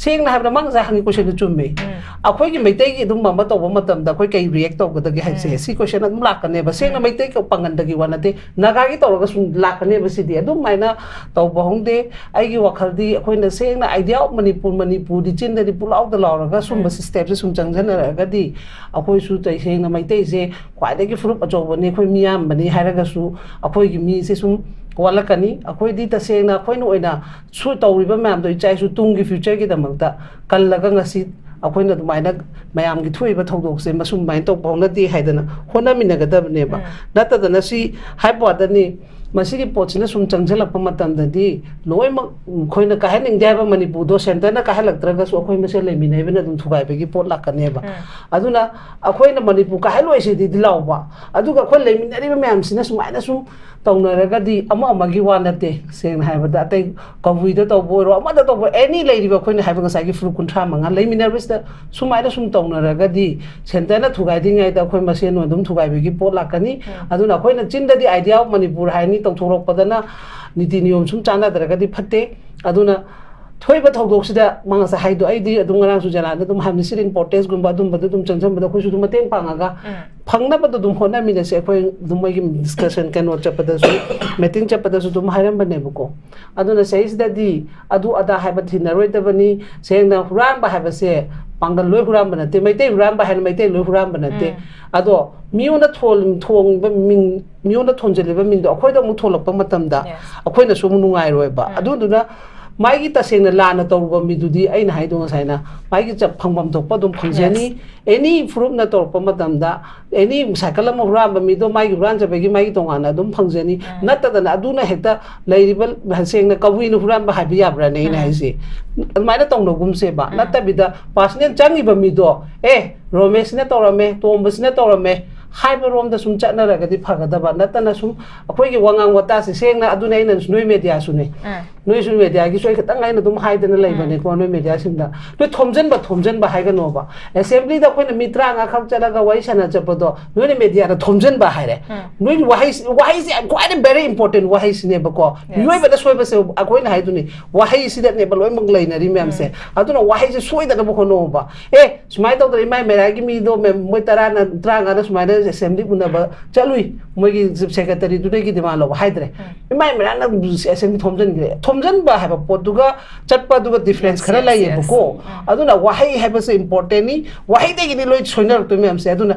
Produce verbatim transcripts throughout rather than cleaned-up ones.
ꯁꯦꯡꯅ ꯍꯥꯏꯕꯗ ꯃꯥ ꯉꯁꯥꯏ ꯍꯪꯉꯤ ꯀꯣꯏꯁꯟꯗꯨ ꯆꯨꯝꯃꯦ꯫ ꯎꯝ. ꯑꯩꯈꯣꯏꯒꯤ ꯃꯩꯇꯩꯒꯤ ꯑꯗꯨꯝꯕ ꯑꯃ ꯇꯧꯕ ꯃꯇꯝꯗ ꯑꯩꯈꯣꯏ ꯀꯩ ꯔꯤꯌꯦꯛ ꯇꯧꯒꯗꯒꯦ ꯍꯥꯏꯕꯁꯦ ꯎꯝ. ꯁꯤ ꯀꯣꯏꯁꯟ ꯑꯗꯨꯝ ꯂꯥꯛꯀꯅꯦꯕ꯫ ꯁꯦꯡꯅ ꯎꯝ. ꯃꯩꯇꯩ ꯄꯥꯡꯒꯟꯗꯒꯤ ꯋꯥ ꯅꯠꯇꯦ, ꯅꯥꯒꯥꯒꯤ ꯇꯧꯔꯒ ꯁꯨꯝ ꯂꯥꯛꯀꯅꯦꯕ ꯁꯤꯗꯤ꯫ ꯑꯗꯨꯃꯥꯏꯅ ꯇꯧꯕ ꯍꯧꯅꯗꯦ꯫ ꯑꯩꯒꯤ ꯋꯥꯈꯜꯗꯤ ꯑꯩꯈꯣꯏꯅ ꯁꯦꯡꯅ idea of ꯃꯅꯤꯄꯨꯔ, ꯃꯅꯤꯄꯨꯔꯗꯤ ꯆꯤꯟꯗꯗꯤ ꯄꯨꯂꯥꯎꯗ ꯂꯥꯎꯔꯒ ꯁꯨꯝꯕ ꯎꯝ. ꯁ꯭ꯇꯦꯞꯁꯦ ꯁꯨꯝ ꯆꯪꯁꯤꯟꯅꯔꯒꯗꯤ ꯑꯩꯈꯣꯏꯁꯨ ꯇꯁꯦꯡꯅ ꯃꯩꯇꯩꯁꯦ ꯈ꯭ꯋꯥꯏꯗꯒꯤ ꯐꯨꯔꯨꯞ ꯑꯆꯧꯕꯅꯤ, ꯑꯩꯈꯣꯏ ꯃꯤ ꯌꯥꯝꯕꯅꯤ ꯍꯥꯏꯔꯒꯁꯨ ꯑꯩꯈꯣꯏꯒꯤ ꯃꯤꯁꯦ ꯁꯨꯝ ꯋꯥꯠꯂꯛꯀꯅꯤ꯫ ꯑꯩꯈꯣꯏꯗꯤ ꯇꯁꯦꯡꯅ ꯑꯩꯈꯣꯏꯅ ꯑꯣꯏꯅ ꯁꯨ ꯇꯧꯔꯤꯕ ꯃꯌꯥꯝꯗꯣ ꯏꯆꯥ ꯏꯁꯨ ꯇꯨꯡꯒꯤ ꯐ꯭ꯌꯨꯆꯔꯒꯤꯗꯃꯛꯇ ꯀꯜꯂꯒ ꯉꯁꯤ ꯑꯩꯈꯣꯏꯅ ꯑꯗꯨꯃꯥꯏꯅ ꯃꯌꯥꯝꯒꯤ ꯊꯣꯛꯏꯕ ꯊꯧꯗꯣꯛꯁꯦ ꯃꯁꯨꯃꯥꯏꯅ ꯇꯧꯕ ꯍꯧꯅꯗꯦ ꯍꯥꯏꯗꯅ ꯍꯣꯠꯅꯃꯤꯟꯅꯒꯗꯕꯅꯦꯕ꯫ ꯎꯝ. ꯅꯠꯇꯗꯅ ꯁꯤ ꯍꯥꯏꯕ ꯋꯥꯗꯅꯤ, ꯃꯁꯤꯒꯤ ꯄꯣꯠꯁꯤꯅ ꯁꯨꯝ ꯆꯪꯁꯤꯜꯂꯛꯄ ꯃꯇꯝꯗꯗꯤ ꯂꯣꯏꯅꯃꯛ ꯑꯩꯈꯣꯏꯅ ꯀꯥꯏꯍꯟꯅꯤꯡꯗꯦ ꯍꯥꯏꯕ ꯃꯅꯤꯄꯨꯔꯗꯣ ꯁꯦꯟꯇꯔꯅ ꯀꯥꯏꯍꯜꯂꯛꯇ꯭ꯔꯒꯁꯨ ꯑꯩꯈꯣꯏ ꯃꯁꯦꯜ ꯂꯩꯃꯤꯟꯅꯩꯕꯅ ꯑꯗꯨꯝ ꯊꯨꯒꯥꯏꯕꯒꯤ ꯄꯣꯠ ꯂꯥꯛꯀꯅꯦꯕ꯫ ꯎꯝ. ꯑꯗꯨꯅ ꯑꯩꯈꯣꯏꯅ ꯃꯅꯤꯄꯨꯔ ꯀꯥꯏꯍꯜꯂꯣꯏꯁꯤꯗꯤ ꯂꯥꯎꯕ, ꯑꯗꯨꯒ ꯑꯩꯈꯣꯏ ꯂꯩꯃꯤꯟꯅꯔꯤꯕ ꯃꯌꯥꯝꯁꯤꯅ ꯁꯨꯃꯥꯏꯅ ꯁꯨꯝ ꯇꯧꯅꯔꯒꯗꯤ ꯑꯃ ꯑꯃꯒꯤ ꯋꯥ ꯅꯠꯇꯦ꯫ ꯁꯦꯡꯅ ꯍꯥꯏꯕꯗ ꯑꯇꯩ ꯀꯕꯨꯏꯗ ꯇꯧꯕ ꯑꯣꯏꯔꯣ, ꯑꯃꯗ ꯇꯧꯕ ꯑꯣꯏꯔꯣ, ꯑꯦꯅꯤ ꯂꯩꯔꯤꯕ ꯑꯩꯈꯣꯏꯅ ꯍꯥꯏꯕ ꯉꯁꯥꯏꯒꯤ ꯐꯨꯔꯨꯞ ꯀꯨꯟꯊ꯭ꯔꯥ ꯃꯉꯥ ꯂꯩꯃꯤꯟꯅꯕꯁꯤꯗ ꯁꯨꯃꯥꯏꯅ ꯁꯨꯝ ꯇꯧꯅꯔꯒꯗꯤ ꯁꯦꯟꯇꯔꯅ ꯊꯨꯒꯥꯏꯗ꯭ꯔꯤꯉꯩꯗ ꯑꯩꯈꯣꯏ ꯃꯁꯦꯟ ꯑꯗꯨꯝ ꯊꯨꯒꯥꯏꯕꯒꯤ ꯄꯣꯠ ꯂꯥꯛꯀꯅꯤ꯫ ꯎꯝ. ꯑꯗꯨꯅ ꯑꯩꯈꯣꯏꯅ ꯆꯤꯟꯗꯗꯤ idea of ꯃꯅꯤꯄꯨꯔ ꯍꯥꯏꯅꯤ, ꯇꯧꯊꯣꯔꯛꯄꯗꯅ ꯅꯤꯇꯤ ꯅꯤꯌꯣꯝ ꯁꯨꯝ ꯆꯥꯟꯅꯗ꯭ꯔꯒꯗꯤ ꯐꯠꯇꯦ꯫ ꯑꯗꯨꯅ ꯊꯣꯛꯏꯕ ꯊꯧꯗꯣꯛꯁꯤꯗ ꯃꯥ ꯉꯁꯥꯏ ꯍꯥꯏꯗꯣ ꯑꯩꯗꯤ ꯑꯗꯨꯝ ꯉꯔꯥꯡꯁꯨ ꯖꯦꯅꯥꯗ ꯑꯗꯨꯝ ꯍꯥꯏꯕꯅꯤ, ꯁꯤꯗ ꯏꯝꯄꯣꯔꯇꯦꯟꯁꯒꯨꯝꯕ ꯑꯗꯨꯝꯕꯗ ꯑꯗꯨꯝ ꯆꯪꯁꯤꯟꯕꯗ ꯑꯩꯈꯣꯏꯁꯨ ꯑꯗꯨꯝ ꯃꯇꯦꯡ ꯄꯥꯡꯉꯒ ꯎꯝ. ꯐꯪꯅꯕꯗꯣ ꯑꯗꯨꯝ ꯍꯣꯠꯅꯃꯤꯟꯅꯁꯦ꯫ ꯑꯩꯈꯣꯏ ꯑꯗꯨꯝ ꯃꯣꯏꯒꯤ ꯗꯤꯁꯀꯁꯟ ꯀꯩꯅꯣ ꯆꯠꯄꯗꯁꯨ, ꯃꯤꯇꯤꯡ ꯆꯠꯄꯗꯁꯨ ꯑꯗꯨꯝ ꯍꯥꯏꯔꯝꯕꯅꯦꯕꯀꯣ꯫ ꯑꯗꯨꯅ ꯁꯤꯗꯩꯁꯤꯗꯗꯤ ꯑꯗꯨ ꯑꯗꯥ ꯍꯥꯏꯕ ꯊꯤꯅꯔꯣꯏꯗꯕꯅꯤ꯫ ꯁꯦꯡꯅ ꯍꯨꯔꯥꯟꯕ ꯍꯥꯏꯕꯁꯦ ꯄꯥꯡꯒꯜ ꯂꯣꯏ ꯍꯨꯔꯥꯟꯕ ꯅꯠꯇꯦ, ꯃꯩꯇꯩ ꯍꯨꯔꯥꯟꯕ ꯍꯥꯏꯅ ꯃꯩꯇꯩ ꯂꯣꯏ ꯍꯨꯔꯥꯟꯕ ꯅꯠꯇꯦ꯫ ꯎꯝ. ꯑꯗꯣ ꯃꯤꯉꯣꯟꯗ ꯊꯣꯟ-, ꯊꯣꯡꯕ ꯃꯤꯡ, ꯃꯤꯉꯣꯟꯗ ꯊꯣꯟꯖꯜꯂꯤꯕ ꯃꯤꯡꯗꯣ ꯑꯩꯈꯣꯏꯗ ꯑꯃꯨꯛ ꯊꯣꯜꯂꯛꯄ ꯃꯇꯝꯗ Yes. ꯑꯩꯈꯣꯏꯅꯁꯨ ꯑꯃꯨꯛ ꯅꯨꯡꯉꯥꯏꯔꯣꯏꯕ꯫ ꯎꯝ. ꯑꯗꯨꯗꯨꯅ ꯃꯥꯒꯤ ꯇꯁꯦꯡꯅ ꯂꯥꯟꯅ ꯇꯧꯔꯨꯕ ꯃꯤꯗꯨꯗꯤ ꯑꯩꯅ ꯍꯥꯏꯗꯣ ꯉꯁꯥꯏꯅ ꯃꯥꯒꯤ ꯆꯞ ꯐꯪꯐꯝ ꯊꯣꯛꯄ ꯑꯗꯨꯝ ꯐꯪꯖꯅꯤ꯫ Yes. ꯑꯦꯅꯤ ꯐꯨꯔꯨꯞꯅ ꯇꯧꯔꯛꯄ ꯃꯇꯝꯗ ꯑꯦꯅꯤ ꯁꯥꯏꯀꯜ ꯑꯃ ꯍꯨꯔꯥꯟꯕ ꯃꯤꯗꯣ ꯃꯥꯒꯤ ꯍꯨꯔꯥꯟꯖꯕꯒꯤ ꯃꯥꯒꯤ ꯇꯣꯉꯥꯟꯅ ꯑꯗꯨꯝ ꯐꯪꯖꯅꯤ꯫ ꯎꯝ. ꯅꯠꯇꯗꯅ ꯑꯗꯨꯅ ꯍꯦꯛꯇ ꯂꯩꯔꯤꯕ ꯁꯦꯡꯅ ꯀꯕꯨꯏꯅ ꯍꯨꯔꯥꯟꯕ ꯍꯥꯏꯕ ꯌꯥꯕ꯭ꯔꯥꯅꯦ ꯑꯩꯅ ꯎꯝ. ꯍꯥꯏꯁꯦ? ꯑꯗꯨꯃꯥꯏꯅ ꯇꯧꯅꯒꯨꯝꯁꯦꯕ꯫ ꯎꯝ. ꯅꯠꯇꯕꯤꯗ ꯄꯥꯔꯁꯅꯦꯜ ꯆꯪꯉꯤꯕ ꯃꯤꯗꯣ, "ꯑꯦ, ꯔꯣꯃꯦꯁꯅ ꯇꯧꯔꯝꯃꯦ, ꯇꯣꯝꯕꯁꯤꯅ ꯇꯧꯔꯝꯃꯦ, ꯍꯥꯏꯕꯔꯣꯝꯗ ꯁꯨꯝ ꯆꯠꯅꯔꯒꯗꯤ ꯐꯒꯗꯕ ꯅꯠꯇꯅ, ꯁꯨꯝ ꯑꯩꯈꯣꯏꯒꯤ ꯋꯥꯉꯥꯡ ꯋꯥꯇꯥꯁꯦ, ꯁꯦꯡꯅ ꯑꯗꯨꯅꯦ ꯑꯩꯅ ꯅꯣꯏ ꯃꯦꯗꯤꯌꯥꯁꯨꯅꯦ, ꯎꯝ. ꯅꯣꯏꯁꯨ ꯃꯦꯗꯤꯌꯥꯒꯤꯁꯨ ꯑꯩ ꯈꯤꯇꯪ ꯑꯩꯅ ꯑꯗꯨꯝ ꯍꯥꯏꯗꯅ ꯂꯩꯕꯅꯤꯀꯣ, ꯅꯣꯏ ꯃꯦꯗꯤꯌꯥꯁꯤꯡꯗ ꯅꯣꯏ ꯊꯣꯝꯖꯤꯟꯕ ꯊꯣꯝꯖꯤꯟꯕ ꯍꯥꯏꯒꯅꯣꯕ꯫ ꯑꯦꯁꯦꯝꯕ꯭ꯂꯤꯗ ꯑꯩꯈꯣꯏꯅ ꯃꯤ ꯇꯔꯥꯃꯉꯥ ꯈꯛ ꯆꯠꯂꯒ ꯋꯥꯔꯤ ꯁꯥꯟꯅ ꯆꯠꯄꯗꯣ ꯅꯣꯏꯅ ꯃꯦꯗꯤꯌꯥꯗ ꯊꯣꯝꯖꯤꯟꯕ ꯍꯥꯏꯔꯦ꯫ ꯎꯝ. ꯅꯣꯏ ꯋꯥꯍꯩ, ꯋꯥꯍꯩꯁꯦ ꯌꯥꯝ ꯈ꯭ꯋꯥꯏꯗꯒꯤ very important ꯋꯥꯍꯩꯁꯤꯅꯦꯕꯀꯣ꯫ Yes. ꯃꯤꯑꯣꯏꯕꯗ ꯁꯣꯏꯕꯁꯦ ꯑꯩꯈꯣꯏꯅ ꯍꯥꯏꯗꯨꯅꯤ, ꯋꯥꯍꯩꯁꯤꯗꯅꯦꯕ ꯂꯣꯏꯅꯃꯛ ꯂꯩꯅꯔꯤ ꯃꯌꯥꯝꯁꯦ꯫ ꯑꯗꯨꯅ ꯋꯥꯍꯩꯁꯦ ꯁꯣꯏꯗꯅꯕ ꯍꯣꯠꯅꯧꯕ꯫ ꯑꯦ, ꯁꯨꯃꯥꯏꯅ ꯇꯧꯗꯅ ꯏꯃꯥꯏ ꯃꯦꯔꯥꯒꯤ ꯃꯤꯗꯣ ꯃꯦꯝ, ꯃꯣꯏ ꯇꯔꯥꯅ, ꯇꯔꯥꯃꯉꯥꯅ ꯁꯨꯃꯥꯏꯅ ꯑꯦꯁꯦꯝꯕ꯭ꯂꯤ ꯎꯅꯕ ꯆꯠꯂꯨꯏ, ꯃꯣꯏꯒꯤ ꯆꯤꯐ ꯁꯦꯀ꯭ꯔꯦꯇꯔꯤꯗꯨꯗꯒꯤ ꯗꯤꯃꯥꯟ ꯂꯧꯕ ꯍꯥꯏꯗ꯭ꯔꯦ꯫ ꯏꯃꯥꯏ ꯃꯦꯔꯥꯅ ꯑꯦꯁꯦꯝꯕ꯭ꯂꯤ ꯊꯣꯝꯖꯤꯟꯈ꯭ꯔꯦ꯫ ꯊꯣꯝꯖꯤꯟꯕ ꯍꯥꯏꯕ ꯄꯣꯠꯇꯨꯒ ꯆꯠꯄꯗꯨꯒ ꯗꯤꯐ꯭ꯔꯦꯟꯁ Yes, ꯈꯔ yes, ꯂꯩꯌꯦꯕꯀꯣ꯫ ꯎꯝ. ꯑꯗꯨꯅ ꯋꯥꯍꯩ ꯍꯥꯏꯕꯁꯦ ꯏꯝꯄꯣꯔꯇꯦꯟꯅꯤ꯫ ꯋꯥꯍꯩꯗꯒꯤꯗꯤ ꯂꯣꯏ ꯁꯣꯏꯅꯔꯛꯇꯣꯏ ꯃꯌꯥꯝꯁꯦ꯫ ꯑꯗꯨꯅ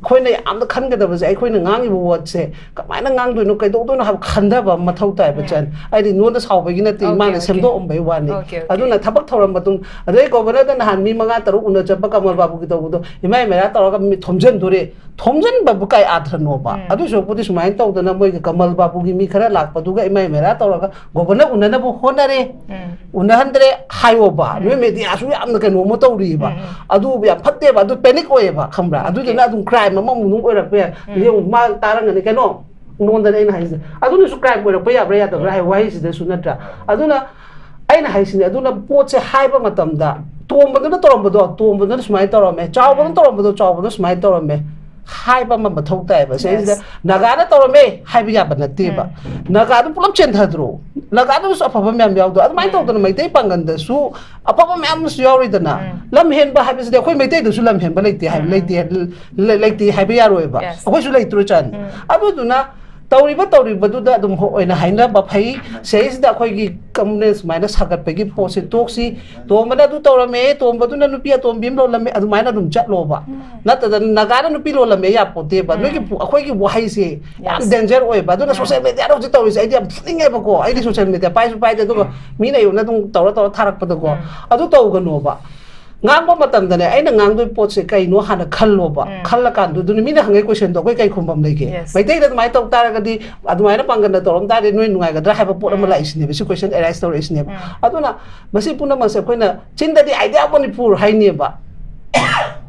ꯑꯩꯈꯣꯏꯅ ꯌꯥꯝꯅ ꯈꯟꯒꯗꯕꯁꯦ, ꯑꯩꯈꯣꯏꯅ ꯉꯥꯡꯉꯤꯕ ꯋꯥꯔꯗꯁꯦ ꯀꯃꯥꯏꯅ ꯉꯥꯡꯗꯣꯏꯅꯣ, ꯀꯩꯗꯧꯗꯣꯏꯅꯣ ꯍꯥꯏꯕ ꯈꯟꯊꯕ ꯑꯃ ꯃꯊꯧ ꯇꯥꯏꯕ, ꯎꯝ. ꯆꯟ꯫ ꯑꯩꯗꯤ ꯅꯉꯣꯟꯗ ꯁꯥꯎꯕꯒꯤ ꯅꯠꯇꯦ, Okay, ꯏꯃꯥꯅ okay. ꯁꯦꯝꯗꯣꯛꯑꯝꯕꯩ ꯋꯥꯅꯤ꯫ Okay, okay. ꯑꯗꯨꯅ ꯊꯕꯛ ꯊꯧꯔꯝ ꯃꯇꯨꯡ, ꯑꯗꯩ ꯒꯣꯕꯔꯅꯔꯗ ꯅꯍꯥꯟ ꯃꯤ ꯃꯉꯥ ꯇꯔꯨꯛ ꯎꯅ ꯆꯠꯄ ꯀꯃꯜ ꯕꯥꯕꯨꯒꯤ ꯇꯧꯕꯗꯣ, ꯏꯃꯥꯏ ꯃꯦꯔꯥ ꯇꯧꯔꯒ ꯃꯤ ꯊꯣꯝꯖꯤꯟꯗꯣꯔꯦ꯫ ꯊꯣꯝꯖꯤꯟꯕꯕꯨ ꯀꯥꯏ ꯑꯥꯊ꯭ꯔꯅꯣꯕ? ꯎꯝ. ꯑꯗꯨ ꯁꯔꯨꯛꯄꯨꯗꯤ ꯁꯨꯃꯥꯏꯅ ꯇꯧꯗꯅ ꯃꯣꯏꯒꯤ ꯀꯃꯜ ꯕꯥꯕꯨꯒꯤ ꯃꯤ ꯈꯔ ꯂꯥꯛꯄꯗꯨꯒ ꯏꯃꯥꯏ ꯃꯦꯔꯥ ꯇꯧꯔꯒ ꯒꯣꯕꯔꯅꯔ ꯎꯅꯅꯕ ꯍꯣꯠꯅꯔꯦ꯫ ꯎꯝ. ꯎꯅꯍꯟꯗ꯭ꯔꯦ ꯍꯥꯏꯌꯣꯕ꯫ ꯎꯝ. ꯅꯣꯏ ꯃꯦꯗꯤꯌꯥꯁꯨ ꯌꯥꯝꯅ ꯀꯩꯅꯣ ꯑꯃ ꯇꯧꯔꯤꯕ꯫ ꯎꯝ, ꯎꯝ. ꯑꯗꯨ ꯌꯥꯝ ꯐꯠꯇꯦꯕ꯫ ꯑꯗꯨ ꯄꯦꯅꯤꯛ ꯑꯣꯏꯌꯦꯕ, ꯈꯪꯕ꯭ꯔꯥ? Okay. ꯑꯗꯨꯗꯨꯅ ꯑꯗꯨꯝ ꯀ꯭ꯔꯥꯏꯝ ꯑꯃꯃꯨꯛ ꯑꯗꯨꯝ ꯑꯣꯏꯔꯛꯄ ꯌꯥꯏ꯫ ꯎꯝ. ꯌꯦꯡꯉꯨ, ꯃꯥ ꯇꯥꯔꯝꯒꯅꯤ, ꯀꯩꯅꯣ, ꯅꯉꯣꯟꯗꯅꯦ ꯑꯩꯅ ꯍꯥꯏꯁꯦ꯫ ꯑꯗꯨꯅꯁꯨ ꯀ꯭ꯔꯥꯏꯝ ꯑꯣꯏꯔꯛꯄ ꯌꯥꯕ꯭ꯔꯥ ꯌꯥꯗꯕ꯭ꯔꯥ ꯍꯥꯏꯕ ꯋꯥꯍꯩꯁꯤꯗꯁꯨ ꯅꯠꯇ꯭ꯔꯥ? ꯑꯗꯨꯅ ꯑꯩꯅ ꯍꯥꯏꯁꯤꯅꯦ, ꯑꯗꯨꯅ ꯄꯣꯠꯁꯦ ꯍꯥꯏꯕ ꯃꯇꯝꯗ ꯇꯣꯝꯕꯗꯨꯅ ꯇꯧꯔꯝꯕꯗꯣ, ꯇꯣꯝꯕꯗꯨꯅ ꯁꯨꯃꯥꯏꯅ ꯇꯧꯔꯝꯃꯦ, ꯆꯥꯎꯕꯗꯨꯅ ꯇꯧꯔꯝꯕꯗꯣ, ꯆꯥꯎꯕꯗꯨꯅ ꯁꯨꯃꯥꯏꯅ ꯇꯧꯔꯝꯃꯦ ꯍꯥꯏꯕ ꯑꯃ ꯃꯊꯧ ꯇꯥꯏꯌꯦꯕ꯫ ꯁꯤꯗꯩꯁꯤꯗ Yes. ꯅꯥꯒꯥꯅ ꯇꯧꯔꯝꯃꯦ ꯍꯥꯏꯕ ꯌꯥꯕ ꯅꯠꯇꯦꯕ꯫ ꯎꯝ. ꯅꯥꯒꯥꯗꯨ ꯄꯨꯂꯞ ꯆꯦꯟꯊꯗ꯭ꯔꯣ? ꯅꯥꯒꯥꯗꯨꯁꯨ ꯑꯐꯕ ꯃꯌꯥꯝ ꯌꯥꯎꯗ꯭ꯔꯣ? ꯑꯗꯨꯃꯥꯏꯅ ꯎꯝ. ꯇꯧꯗꯅ ꯃꯩꯇꯩ ꯄꯥꯡꯒꯟꯗꯁꯨ ꯑꯐꯕ ꯃꯌꯥꯝ ꯑꯃꯁꯨ ꯌꯥꯎꯔꯤꯗꯅ꯫ ꯎꯝ. ꯂꯝ ꯍꯦꯟꯕ ꯍꯥꯏꯕꯁꯤꯗꯤ ꯑꯩꯈꯣꯏ ꯃꯩꯇꯩꯗꯁꯨ ꯂꯝ ꯍꯦꯟꯕ ꯂꯩꯇꯦ ꯍꯥꯏꯕ, ꯎꯝ. ꯂꯩꯇꯦ, ꯂꯩ-, ꯂꯩꯇꯦ ꯍꯥꯏꯕ ꯌꯥꯔꯣꯏꯕ꯫ Yes. ꯑꯩꯈꯣꯏꯁꯨ ꯂꯩꯇ꯭ꯔꯣ, ꯆꯟ? ꯎꯝ. ꯑꯗꯨꯗꯨꯅ ꯇꯧꯔꯤꯕ ꯇꯧꯔꯤꯕꯗꯨꯗ ꯑꯗꯨꯝ ꯑꯣꯏꯅ ꯍꯥꯏꯅꯕ ꯐꯩ꯫ ꯁꯤꯗꯩꯁꯤꯗ ꯑꯩꯈꯣꯏꯒꯤ ꯀꯝꯃꯨꯅꯦꯜ ꯁꯨꯃꯥꯏꯅ ꯁꯥꯒꯠꯄꯒꯤ ꯄꯣꯠꯁꯦ ꯇꯣꯛꯁꯤ꯫ ꯇꯣꯝꯕꯅ ꯑꯗꯨ ꯇꯧꯔꯝꯃꯦ, ꯇꯣꯝꯕꯗꯨꯅ ꯅꯨꯄꯤ ꯑꯇꯣꯝꯕꯤ ꯑꯃ ꯂꯣꯜꯂꯝꯃꯦ, ꯑꯗꯨꯃꯥꯏꯅ ꯑꯗꯨꯝ ꯆꯠꯂꯣꯕ꯫ ꯅꯠꯇꯗꯅ ꯅꯥꯒꯥꯅ ꯅꯨꯄꯤ ꯂꯣꯜꯂꯝꯃꯦ ꯌꯥꯄꯣꯠꯇꯦꯕ꯫ ꯎꯝ. ꯅꯣꯏꯒꯤ ꯄꯨ-, ꯑꯩꯈꯣꯏꯒꯤ ꯋꯥꯍꯩꯁꯦ ꯌꯥꯝ Yes. ꯗꯦꯟꯖꯔ ꯑꯣꯏꯕ꯫ ꯑꯗꯨꯅ ꯎꯝ. ꯁꯣꯁꯦꯜ ꯃꯦꯗꯤꯌꯥꯗ ꯍꯧꯖꯤꯛ ꯇꯧꯔꯤꯁꯦ ꯑꯩꯗꯤ ꯌꯥꯝ ꯐꯨꯅꯤꯡꯉꯦꯕꯀꯣ꯫ ꯑꯩꯗꯤ ꯁꯣꯁꯦꯜ ꯃꯦꯗꯤꯌꯥ ꯄꯥꯏꯁꯨ ꯄꯥꯏꯗꯦ, ꯑꯗꯨꯒ ꯃꯤꯅ ꯑꯩꯉꯣꯟꯗ ꯑꯗꯨꯝ ꯇꯧꯔ ꯇꯧꯔ ꯊꯥꯔꯛꯄꯗꯀꯣ꯫ ꯎꯝ. ꯑꯗꯨ ꯇꯧꯒꯅꯣꯕ꯫ ꯉꯥꯡꯕ ꯃꯇꯝꯗꯅꯦ, ꯑꯩꯅ ꯉꯥꯡꯗꯣꯏ ꯄꯣꯠꯁꯦ ꯀꯩꯅꯣ ꯍꯥꯟꯅ ꯈꯜꯂꯣꯕ꯫ ꯎꯝ. ꯈꯜꯂꯀꯥꯟꯗꯨꯗ ꯃꯤꯅ ꯍꯪꯉꯛꯏ ꯀꯣꯏꯁꯟꯗꯣ ꯑꯩꯈꯣꯏ ꯀꯩ ꯈꯨꯝꯐꯝ ꯂꯩꯒꯦ? Yes. ꯃꯩꯇꯩꯗ ꯑꯗꯨꯃꯥꯏꯅ ꯇꯧ ꯇꯥꯔꯒꯗꯤ, ꯑꯗꯨꯃꯥꯏꯅ ꯄꯥꯡꯒꯜꯗ ꯇꯧꯔꯝ ꯇꯥꯔꯗꯤ ꯅꯣꯏ ꯅꯨꯡꯉꯥꯏꯒꯗ꯭ꯔꯥ ꯍꯥꯏꯕ ꯄꯣꯠ ꯑꯃ ꯎꯝ. ꯂꯥꯛꯏꯁꯤꯅꯦꯕ, ꯁꯤ ꯀꯣꯏꯁꯟ ꯑꯦꯔꯥꯏꯁ ꯇꯧꯔꯛꯏꯁꯤꯅꯦꯕ꯫ ꯎꯝ. ꯑꯗꯨꯅ ꯃꯁꯤ ꯄꯨꯝꯅꯃꯛꯁꯦ ꯑꯩꯈꯣꯏꯅ ꯆꯤꯟꯗꯗꯤ "Idea of Manipur" ꯍꯥꯏꯅꯦꯕ꯫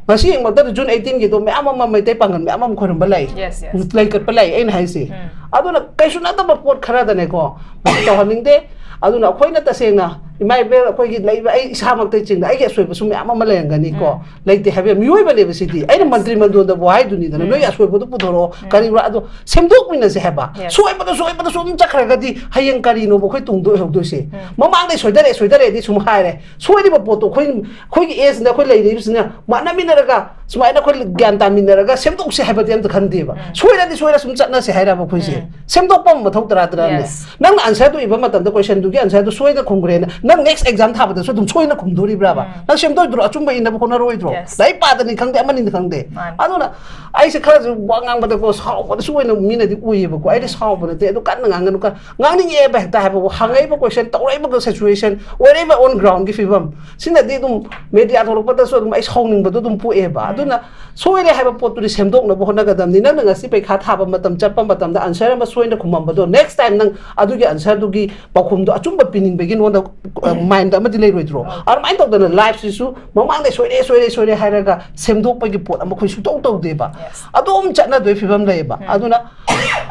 ꯉꯁꯤ ꯌꯦꯡꯕꯗ ꯖꯨꯟ ꯑꯩꯠꯇꯤꯟꯒꯤꯗꯣ ꯃꯌꯥꯝ ꯑꯃ ꯃꯩꯇꯩ ꯄꯥꯡꯒꯜ ꯃꯌꯥꯝ ꯑꯃ ꯈꯣꯏꯔꯝꯕ ꯂꯩ꯫ Yes, yes. ꯂꯩꯀꯠꯄ ꯂꯩ ꯑꯩꯅ ꯍꯥꯏꯁꯦ꯫ ꯎꯝ. ꯑꯗꯨꯅ ꯀꯩꯁꯨ ꯅꯠꯇꯕ ꯄꯣꯠ ꯈꯔꯗꯅꯦꯀꯣ, ꯃꯁꯤ ꯇꯧꯍꯟꯅꯤꯡꯗꯦ꯫ ꯑꯗꯨꯅ ꯑꯩꯈꯣꯏꯅ ꯇꯁꯦꯡꯅ ꯏꯃꯥ ꯏꯕꯦꯜ ꯑꯩꯈꯣꯏꯒꯤ ꯂꯩꯕ, ꯑꯩ ꯏꯁꯥꯃꯛꯇꯩ ꯆꯤꯡꯗ ꯑꯩꯒꯤ ꯑꯁꯣꯏꯕꯁꯨ ꯃꯌꯥꯝ ꯑꯃ ꯂꯩꯔꯝꯒꯅꯤꯀꯣ꯫ ꯎꯝ. ꯂꯩꯇꯦ ꯍꯥꯏꯕ ꯌꯥꯝ, ꯃꯤꯑꯣꯏꯕꯅꯦꯕ ꯁꯤꯗꯤ꯫ ꯑꯩꯅ Yes. ꯃꯟꯇ꯭ꯔꯤ ꯃꯟꯗꯣꯟꯗꯕꯨ ꯍꯥꯏꯗꯨꯅꯤꯗꯅ, ꯎꯝ. ꯅꯣꯏ ꯑꯁꯣꯏꯕꯗꯨ ꯄꯨꯊꯣꯔꯛꯑꯣ, ꯎꯝ. ꯀꯔꯤꯔꯥ ꯑꯗꯣ ꯁꯦꯝꯗꯣꯛꯃꯤꯟꯅꯁꯦ ꯍꯥꯏꯕ꯫ Yes. ꯁꯣꯏꯕꯗ ꯁꯣꯏꯕꯗ ꯁꯨꯝ ꯆꯠꯈ꯭ꯔꯒꯗꯤ ꯍꯌꯦꯡ ꯀꯔꯤꯅꯣꯕ ꯑꯩꯈꯣꯏ ꯇꯨꯡꯗ ꯑꯣꯏꯍꯧꯗꯣꯏꯁꯦ? ꯎꯝ. ꯃꯃꯥꯡꯗꯩ ꯁꯣꯏꯗꯔꯦ ꯁꯣꯏꯗꯔꯦꯗꯤ ꯁꯨꯝ ꯍꯥꯏꯔꯦ, ꯁꯣꯏꯔꯤꯕ ꯄꯣꯠꯇꯣ ꯑꯩꯈꯣꯏ, ꯑꯩꯈꯣꯏꯒꯤ ꯑꯦꯖꯅ ꯑꯩꯈꯣꯏ ꯂꯩꯔꯤꯕꯁꯤꯅ ꯃꯥꯟꯅꯃꯤꯟꯅꯔꯒ ꯁꯨꯃꯥꯏꯅ ꯑꯩꯈꯣꯏ ꯒ꯭ꯌꯥꯟ ꯇꯥꯃꯤꯟꯅꯔꯒ ꯁꯦꯝꯗꯣꯛꯁꯦ ꯍꯥꯏꯕꯗꯤ ꯑꯝꯇ ꯈꯟꯗꯦꯕ꯫ ꯎꯝ. ꯁꯣꯏꯔꯗꯤ ꯁꯣꯏꯔ ꯁꯨꯝ ꯆꯠꯅꯁꯦ ꯍꯥꯏꯔꯕ ꯑꯩꯈꯣꯏꯁꯦ? ꯎꯝ. ꯁꯦꯝꯗꯣꯛꯄ ꯑꯃ ꯃꯊꯧ ꯇꯔꯥ ꯇꯔꯥꯅꯦ꯫ Yes. ꯅꯪꯅ ꯑꯟꯁꯔꯗꯨ ꯏꯕ ꯃꯇꯝꯗ ꯀꯣꯏꯁꯟꯗꯨꯒꯤ ꯑꯟꯁꯔꯗꯨ ꯁꯣꯏꯅ ꯈꯨꯝꯈ꯭ꯔꯦꯅ, ꯅꯪ ꯅꯦꯛꯁ ꯑꯦꯛꯖꯥꯝ ꯊꯥꯕꯗꯁꯨ ꯑꯗꯨꯝ ꯁꯣꯏꯅ ꯈꯨꯝꯗꯣꯔꯤꯕ꯭ꯔꯥꯕ? ꯎꯝ. ꯅꯪ ꯁꯦꯝꯗꯣꯛꯏꯗꯨꯔꯣ? ꯑꯆꯨꯝꯕ ꯏꯅꯕ ꯍꯣꯠꯅꯔꯣꯏꯗ꯭ꯔꯣ? Yes. ꯂꯥꯏꯔꯤꯛ ꯄꯥꯗꯅꯤ ꯈꯪꯗꯦ, ꯑꯃꯅꯤꯅꯤ ꯈꯪꯗꯦ꯫ ꯃꯥꯅꯤ. ꯑꯗꯨꯅ ꯑꯩꯁꯦ ꯈꯔꯁꯨ ꯋꯥ ꯉꯥꯡꯕꯗꯀꯣ ꯁꯥꯎꯕꯗꯁꯨ ꯑꯣꯏꯅ ꯃꯤꯅꯗꯤ ꯎꯏꯌꯦꯕꯀꯣ꯫ ꯑꯩꯗꯤ ꯁꯥꯎꯕ ꯅꯠꯇꯦ, ꯑꯗꯨ ꯀꯟꯅ ꯉꯥꯡꯒꯅꯨ, ꯀꯟꯅ ꯉꯥꯡꯅꯤꯡꯉꯦꯕ ꯍꯦꯛꯇ ꯍꯥꯏꯕꯕꯨ, ꯍꯪꯉꯛꯏꯕ ꯀꯣꯏꯁꯟ, ꯇꯧꯔꯛꯏꯕ ꯁꯤꯆꯨꯋꯦꯁꯟ, ꯑꯣꯏꯔꯛꯏꯕ ꯑꯣꯟ ꯒ꯭ꯔꯥꯎꯟꯒꯤ ꯐꯤꯕꯝ, ꯁꯤꯅꯗꯤ ꯑꯗꯨꯝ ꯃꯦꯗꯤꯌꯥ ꯊꯣꯛꯂꯛꯄꯗꯁꯨ ꯑꯗꯨꯝ ꯑꯩ ꯁꯥꯎꯅꯤꯡꯕꯗꯣ ꯑꯗꯨꯝ ꯄꯣꯛꯑꯦꯕ꯫ ꯎꯝ. ꯑꯗꯨꯅ ꯁꯣꯏꯔꯦ ꯍꯥꯏꯕ ꯄꯣꯠꯇꯨꯗꯤ ꯁꯦꯝꯗꯣꯛꯅꯕ ꯍꯣꯠꯅꯒꯗꯕꯅꯤ꯫ ꯅꯪꯅ ꯉꯁꯤ ꯄꯩꯈꯥ ꯊꯥꯕ ꯃꯇꯝ ꯆꯠꯄ ꯃꯇꯝꯗ ꯑꯟꯁꯔ ꯑꯃ ꯁꯣꯏꯅ ꯈꯨꯝꯃꯝꯕꯗꯣ, ꯅꯦꯛꯁ ꯇꯥꯏꯝ ꯅꯪ ꯑꯗꯨꯒꯤ ꯑꯟꯁꯔꯗꯨꯒꯤ ꯄꯥꯎꯈꯨꯝꯗꯣ ꯑꯆꯨꯝꯕ ꯄꯤꯅꯤꯡꯕꯒꯤ ꯅꯉꯣꯟꯗ, ꯑ, ꯃꯥꯏꯟꯗ ꯑꯃꯗꯤ ꯂꯩꯔꯣꯏꯗ꯭ꯔꯣ? ꯑꯣ. ꯑꯗꯨꯃꯥꯏꯅ ꯇꯧꯗꯅ ꯂꯥꯏꯐꯁꯤꯁꯨ ꯃꯃꯥꯡꯗ ꯁꯣꯏꯔꯦ, ꯁꯣꯏꯔꯦ, ꯁꯣꯏꯔꯦ ꯍꯥꯏꯔꯒ ꯁꯦꯝꯗꯣꯛꯄꯒꯤ ꯄꯣꯠ ꯑꯃ ꯑꯩꯈꯣꯏ ꯁꯨꯡꯇꯧ ꯇꯧꯗꯦꯕ꯫ Yes. ꯑꯗꯨꯝ ꯆꯠꯅꯗꯣꯏ ꯐꯤꯕꯝ ꯂꯩꯌꯦꯕ꯫ ꯎꯝ. ꯑꯗꯨꯅ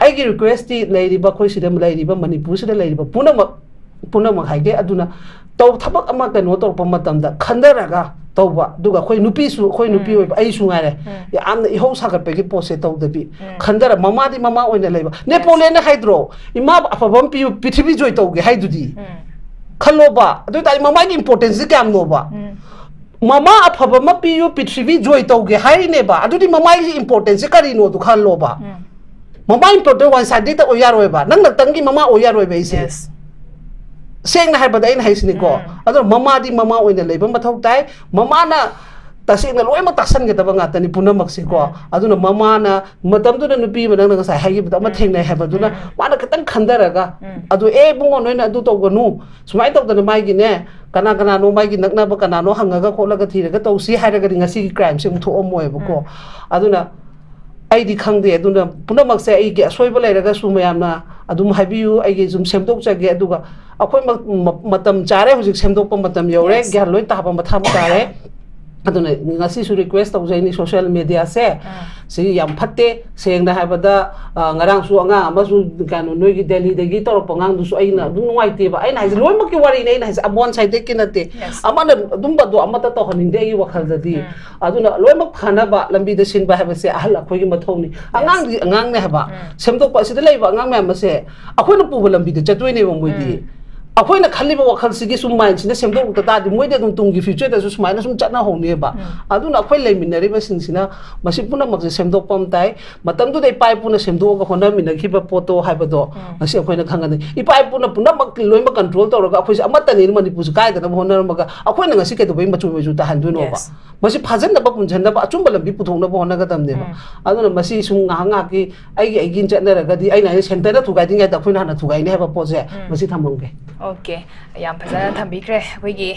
ꯑꯩꯒꯤ ꯔꯤꯀ꯭ꯋꯦꯁꯇꯤ ꯂꯩꯔꯤꯕ, ꯑꯩꯈꯣꯏ ꯁꯤꯗ ꯂꯩꯔꯤꯕ, ꯃꯅꯤꯄꯨꯔꯁꯤꯗ ꯂꯩꯔꯤꯕ ꯄꯨꯝꯅꯃꯛ, ꯄꯨꯝꯅꯃꯛ ꯍꯥꯏꯒꯦ꯫ ꯑꯗꯨꯅ ꯇꯧ-, ꯊꯕꯛ ꯑꯃ ꯀꯩꯅꯣ ꯇꯧꯔꯛꯄ ꯃꯇꯝꯗ ꯈꯟꯊꯔꯒ ꯇꯧꯕ, ꯑꯗꯨꯒ ꯑꯩꯈꯣꯏ ꯅꯨꯄꯤꯁꯨ, ꯑꯩꯈꯣꯏ ꯅꯨꯄꯤ ꯎꯝ. ꯑꯣꯏꯕ ꯑꯩꯁꯨ ꯉꯥꯏꯔꯦ, ꯎꯝ. ꯌꯥꯝꯅ ꯏꯍꯧ ꯁꯥꯒꯠꯄꯒꯤ ꯄꯣꯠꯁꯦ ꯇꯧꯗꯕꯤ, ꯎꯝ. ꯈꯟꯊꯔ ꯃꯃꯥꯗꯤ ꯃꯃꯥ ꯑꯣꯏꯅ ꯂꯩꯕ꯫ ꯅꯦꯄꯣꯂꯤꯌꯟꯅ ꯍꯥꯏꯗ꯭ꯔꯣ, "ꯏꯃꯥ ꯑꯐꯕ ꯑꯃ ꯄꯤꯌꯨ, ꯄ꯭ꯔꯤꯊꯤꯕꯤ ꯖꯣꯏ ꯇꯧꯒꯦ" ꯍꯥꯏꯗꯨꯗꯤ꯫ ꯎꯝ. ꯈꯜꯂꯣꯕ꯫ ꯑꯗꯨ ꯑꯣꯏꯇꯥꯔꯗꯤ ꯃꯃꯥꯒꯤ ꯏꯝꯄꯣꯔꯇꯦꯟꯁꯁꯦ ꯀꯌꯥꯝꯅꯣꯕ? ꯎꯝ. ꯃꯃꯥ ꯑꯐꯕ ꯑꯃ ꯄꯤꯌꯨ, ꯄ꯭ꯔꯤꯊꯤꯕꯤ ꯖꯣꯏ ꯇꯧꯒꯦ ꯍꯥꯏꯔꯤꯅꯦꯕ꯫ ꯑꯗꯨꯗꯤ ꯃꯃꯥꯒꯤ ꯏꯝꯄꯣꯔꯇꯦꯟꯁꯁꯦ ꯀꯔꯤꯅꯣꯗꯣ ꯈꯜꯂꯣꯕ꯫ ꯎꯝ. ꯃꯃꯥ ꯏꯝꯄꯣꯔꯇꯦꯟ ꯋꯥꯟ ꯁꯥꯏꯗꯦꯗ ꯑꯣꯏ ꯌꯥꯔꯣꯏꯕ꯫ ꯅꯪ ꯅꯛꯇꯪꯒꯤ ꯃꯃꯥ ꯑꯣꯏ ꯌꯥꯔꯣꯏꯕ ꯑꯩꯁꯦ꯫ Yes. ꯁꯦꯡꯅ ꯍꯥꯏꯕꯗ ꯑꯩꯅ ꯍꯥꯏꯁꯤꯅꯤꯀꯣ꯫ ꯎꯝ. ꯑꯗꯨꯅ ꯃꯃꯥꯗꯤ ꯃꯃꯥ ꯑꯣꯏꯅ ꯂꯩꯕ ꯃꯊꯧ ꯇꯥꯏ꯫ ꯃꯃꯥꯅ ꯇꯁꯦꯡꯅ ꯂꯣꯏꯅꯃꯛ ꯇꯥꯁꯟꯒꯗꯕ ꯉꯥꯛꯇꯅꯤ ꯄꯨꯝꯅꯃꯛꯁꯦꯀꯣ꯫ ꯎꯝ. ꯑꯗꯨꯅ ꯃꯃꯥꯅ ꯃꯇꯝꯗꯨꯗ ꯅꯨꯄꯤ ꯑꯃ ꯅꯪꯅ ꯉꯁꯥꯏ ꯍꯥꯏꯈꯤꯕꯗꯣ ꯑꯃ ꯎꯝ. ꯊꯦꯡꯅꯩ ꯍꯥꯏꯕꯗꯨꯅ ꯎꯝ. ꯃꯥꯅ ꯈꯤꯇꯪ ꯈꯟꯊꯔꯒ ꯎꯝ. ꯑꯗꯨ, "ꯑꯦ ꯏꯕꯨꯡꯉꯣ, ꯅꯣꯏꯅ ꯑꯗꯨ ꯇꯧꯒꯅꯨ, ꯁꯨꯃꯥꯏꯅ ꯇꯧꯗꯅ ꯃꯥꯒꯤꯅꯦ, ꯀꯅꯥ ꯀꯅꯥꯅꯣ ꯃꯥꯒꯤ ꯅꯛꯅꯕ ꯀꯅꯥꯅꯣ ꯍꯪꯉꯒ ꯈꯣꯠꯂꯒ ꯊꯤꯔꯒ ꯇꯧꯁꯤ" ꯍꯥꯏꯔꯒꯗꯤ ꯉꯁꯤꯒꯤ ꯀ꯭ꯔꯥꯏꯝꯁꯦ ꯑꯃꯨꯛ ꯊꯣꯛꯑꯝꯃꯣꯏꯕꯀꯣ꯫ ꯎꯝ. ꯑꯗꯨꯅ ꯑꯩꯗꯤ ꯈꯪꯗꯦ꯫ ꯑꯗꯨꯅ ꯄꯨꯝꯅꯃꯛꯁꯦ ꯑꯩꯒꯤ ꯑꯁꯣꯏꯕ ꯂꯩꯔꯒꯁꯨ ꯃꯌꯥꯝꯅ ꯑꯗꯨꯝ ꯍꯥꯏꯕꯤꯌꯨ, ꯑꯩꯒꯤ ꯁꯨꯝ ꯁꯦꯝꯗꯣꯛꯆꯒꯦ꯫ ꯑꯗꯨꯒ ꯑꯩꯈꯣꯏ ꯃ-, ꯃ-, ꯃꯇꯝ ꯆꯥꯔꯦ, ꯍꯧꯖꯤꯛ ꯁꯦꯝꯗꯣꯛꯄ ꯃꯇꯝ ꯌꯧꯔꯦ, Yes. ꯒ꯭ꯌꯥꯟ ꯂꯣꯏ ꯇꯥꯕ ꯃꯊꯥ ꯇꯥꯔꯦ꯫ ꯑꯗꯨꯅ ꯉꯁꯤꯁꯨ request ꯇꯧꯖꯩꯅꯤ, social media ꯁꯦ ꯁꯤ ꯌꯥꯝ ꯐꯠꯇꯦ꯫ ꯁꯦꯡꯅ ꯍꯥꯏꯕꯗ, ꯑ, ꯉꯔꯥꯡꯁꯨ ꯑꯉꯥꯡ ꯑꯃꯁꯨ, ꯀꯩꯅꯣ, ꯅꯣꯏꯒꯤ ꯗꯦꯜꯂꯤꯗꯒꯤ ꯇꯧꯔꯛꯄ ꯑꯉꯥꯡꯗꯨꯁꯨ ꯑꯩꯅ ꯑꯗꯨꯝ ꯅꯨꯡꯉꯥꯏꯇꯦꯕ꯫ ꯑꯩꯅ ꯍꯥꯏꯁꯦ ꯂꯣꯏꯅꯃꯛꯀꯤ ꯋꯥꯔꯤꯅꯤ, ꯑꯩꯅ ꯍꯥꯏꯁꯦ ꯑꯃꯣꯟ ꯁꯥꯏꯗꯦꯛꯀꯤ ꯅꯠꯇꯦ꯫ Yes. ꯑꯃꯅ ꯑꯗꯨꯝꯕꯗꯣ ꯑꯃꯠꯇ ꯇꯧꯍꯟꯅꯤꯡꯗꯦ ꯑꯩꯒꯤ ꯋꯥꯈꯜꯗꯗꯤ꯫ ꯎꯝ. ꯑꯗꯨꯅ ꯂꯣꯏꯅꯃꯛ ꯐꯅꯕ ꯂꯝꯕꯤꯗ ꯁꯤꯟꯕ ꯍꯥꯏꯕꯁꯦ ꯑꯍꯜ ꯑꯩꯈꯣꯏꯒꯤ ꯃꯊꯧꯅꯤ꯫ ꯑꯉꯥꯡꯗꯤ ꯑꯉꯥꯡꯅꯦ ꯍꯥꯏꯕ꯫ ꯎꯝ. ꯁꯦꯝꯗꯣꯛꯄ ꯑꯁꯤꯗ ꯂꯩꯕ ꯑꯉꯥꯡ ꯃꯌꯥꯝ ꯑꯁꯦ ꯑꯩꯈꯣꯏꯅ ꯄꯨꯕ ꯂꯝꯕꯤꯗ ꯆꯠꯇꯣꯏꯅꯦꯕ ꯃꯣꯏꯗꯤ꯫ ꯎꯝ. ꯑꯩꯈꯣꯏꯅ ꯈꯜꯂꯤꯕ ꯋꯥꯈꯜꯁꯤꯒꯤ ꯁꯨꯝ mindꯁꯤꯅ ꯁꯦꯝꯗꯣꯛꯇ ꯇꯥꯔꯗꯤ ꯃꯣꯏꯗꯤ ꯑꯗꯨꯝ ꯇꯨꯡꯒꯤ futureꯗꯁꯨ ꯁꯨꯃꯥꯏꯅ ꯁꯨꯝ ꯆꯠꯅꯍꯧꯅꯦꯕ꯫ ꯎꯝ. ꯑꯗꯨꯅ ꯑꯩꯈꯣꯏ ꯂꯩꯃꯤꯟꯅꯔꯤꯕꯁꯤꯡꯁꯤꯅ ꯃꯁꯤ ꯄꯨꯝꯅꯃꯛꯁꯦ ꯁꯦꯝꯗꯣꯛꯄ ꯑꯃ ꯇꯥꯏ꯫ ꯃꯇꯝꯗꯨꯗ ꯏꯄꯥ ꯏꯄꯨꯅ ꯁꯦꯝꯗꯣꯛꯑꯒ ꯍꯣꯠꯅꯃꯤꯟꯅꯈꯤꯕ ꯄꯣꯠꯇꯣ ꯍꯥꯏꯕꯗꯣ ꯎꯝ. ꯉꯁꯤ ꯑꯩꯈꯣꯏꯅ ꯈꯪꯒꯅꯤ꯫ ꯏꯄꯥ ꯏꯄꯨꯅ ꯄꯨꯝꯅꯃꯛ ꯂꯣꯏꯅꯃꯛ control ꯇꯧꯔꯒ ꯑꯩꯈꯣꯏꯁꯦ ꯑꯃꯠꯇꯅꯤ, ꯃꯅꯤꯄꯨꯔꯁꯦ ꯀꯥꯏꯗꯅꯕ ꯍꯣꯠꯅꯔꯝꯃꯒ ꯑꯩꯈꯣꯏꯅ ꯉꯁꯤ ꯀꯩꯗꯧꯕꯩ ꯃꯆꯨ ꯃꯆꯨ ꯇꯥꯍꯟꯗꯣꯏꯅꯣꯕ? Yes. ꯃꯁꯤ ꯐꯥꯖꯟꯅꯕ ꯄꯨꯟꯁꯤꯟꯅꯕ ꯑꯆꯨꯝꯕ ꯂꯝꯕꯤ ꯄꯨꯊꯣꯛꯅꯕ ꯍꯣꯠꯅꯒꯗꯕꯅꯦꯕ꯫ ꯎꯝ. ꯑꯗꯨꯅ ꯃꯁꯤ ꯁꯨꯝ ꯉꯥꯏꯍꯥꯛ ꯉꯥꯏꯍꯥꯛꯀꯤ ꯑꯩꯒꯤ ꯑꯩꯒꯤ ꯆꯠꯅꯔꯒꯗꯤ ꯑꯩꯅ ꯍꯥꯏꯗꯤ centreꯗ ꯊꯨꯒꯥꯏꯗ꯭ꯔꯤꯉꯩꯗ ꯑꯩꯈꯣꯏꯅ ꯍꯥꯟꯅ ꯊꯨꯒꯥꯏꯅꯤ ꯍꯥꯏꯕ ꯄꯣꯠꯁꯦ ꯎꯝ. ꯃꯁꯤ ꯊꯝꯃꯝꯒꯦ꯫ Okay, ꯌꯥꯝ ꯐꯖꯅ ꯊꯝꯕꯤꯈ꯭ꯔꯦ꯫ ꯑꯩꯈꯣꯏꯒꯤ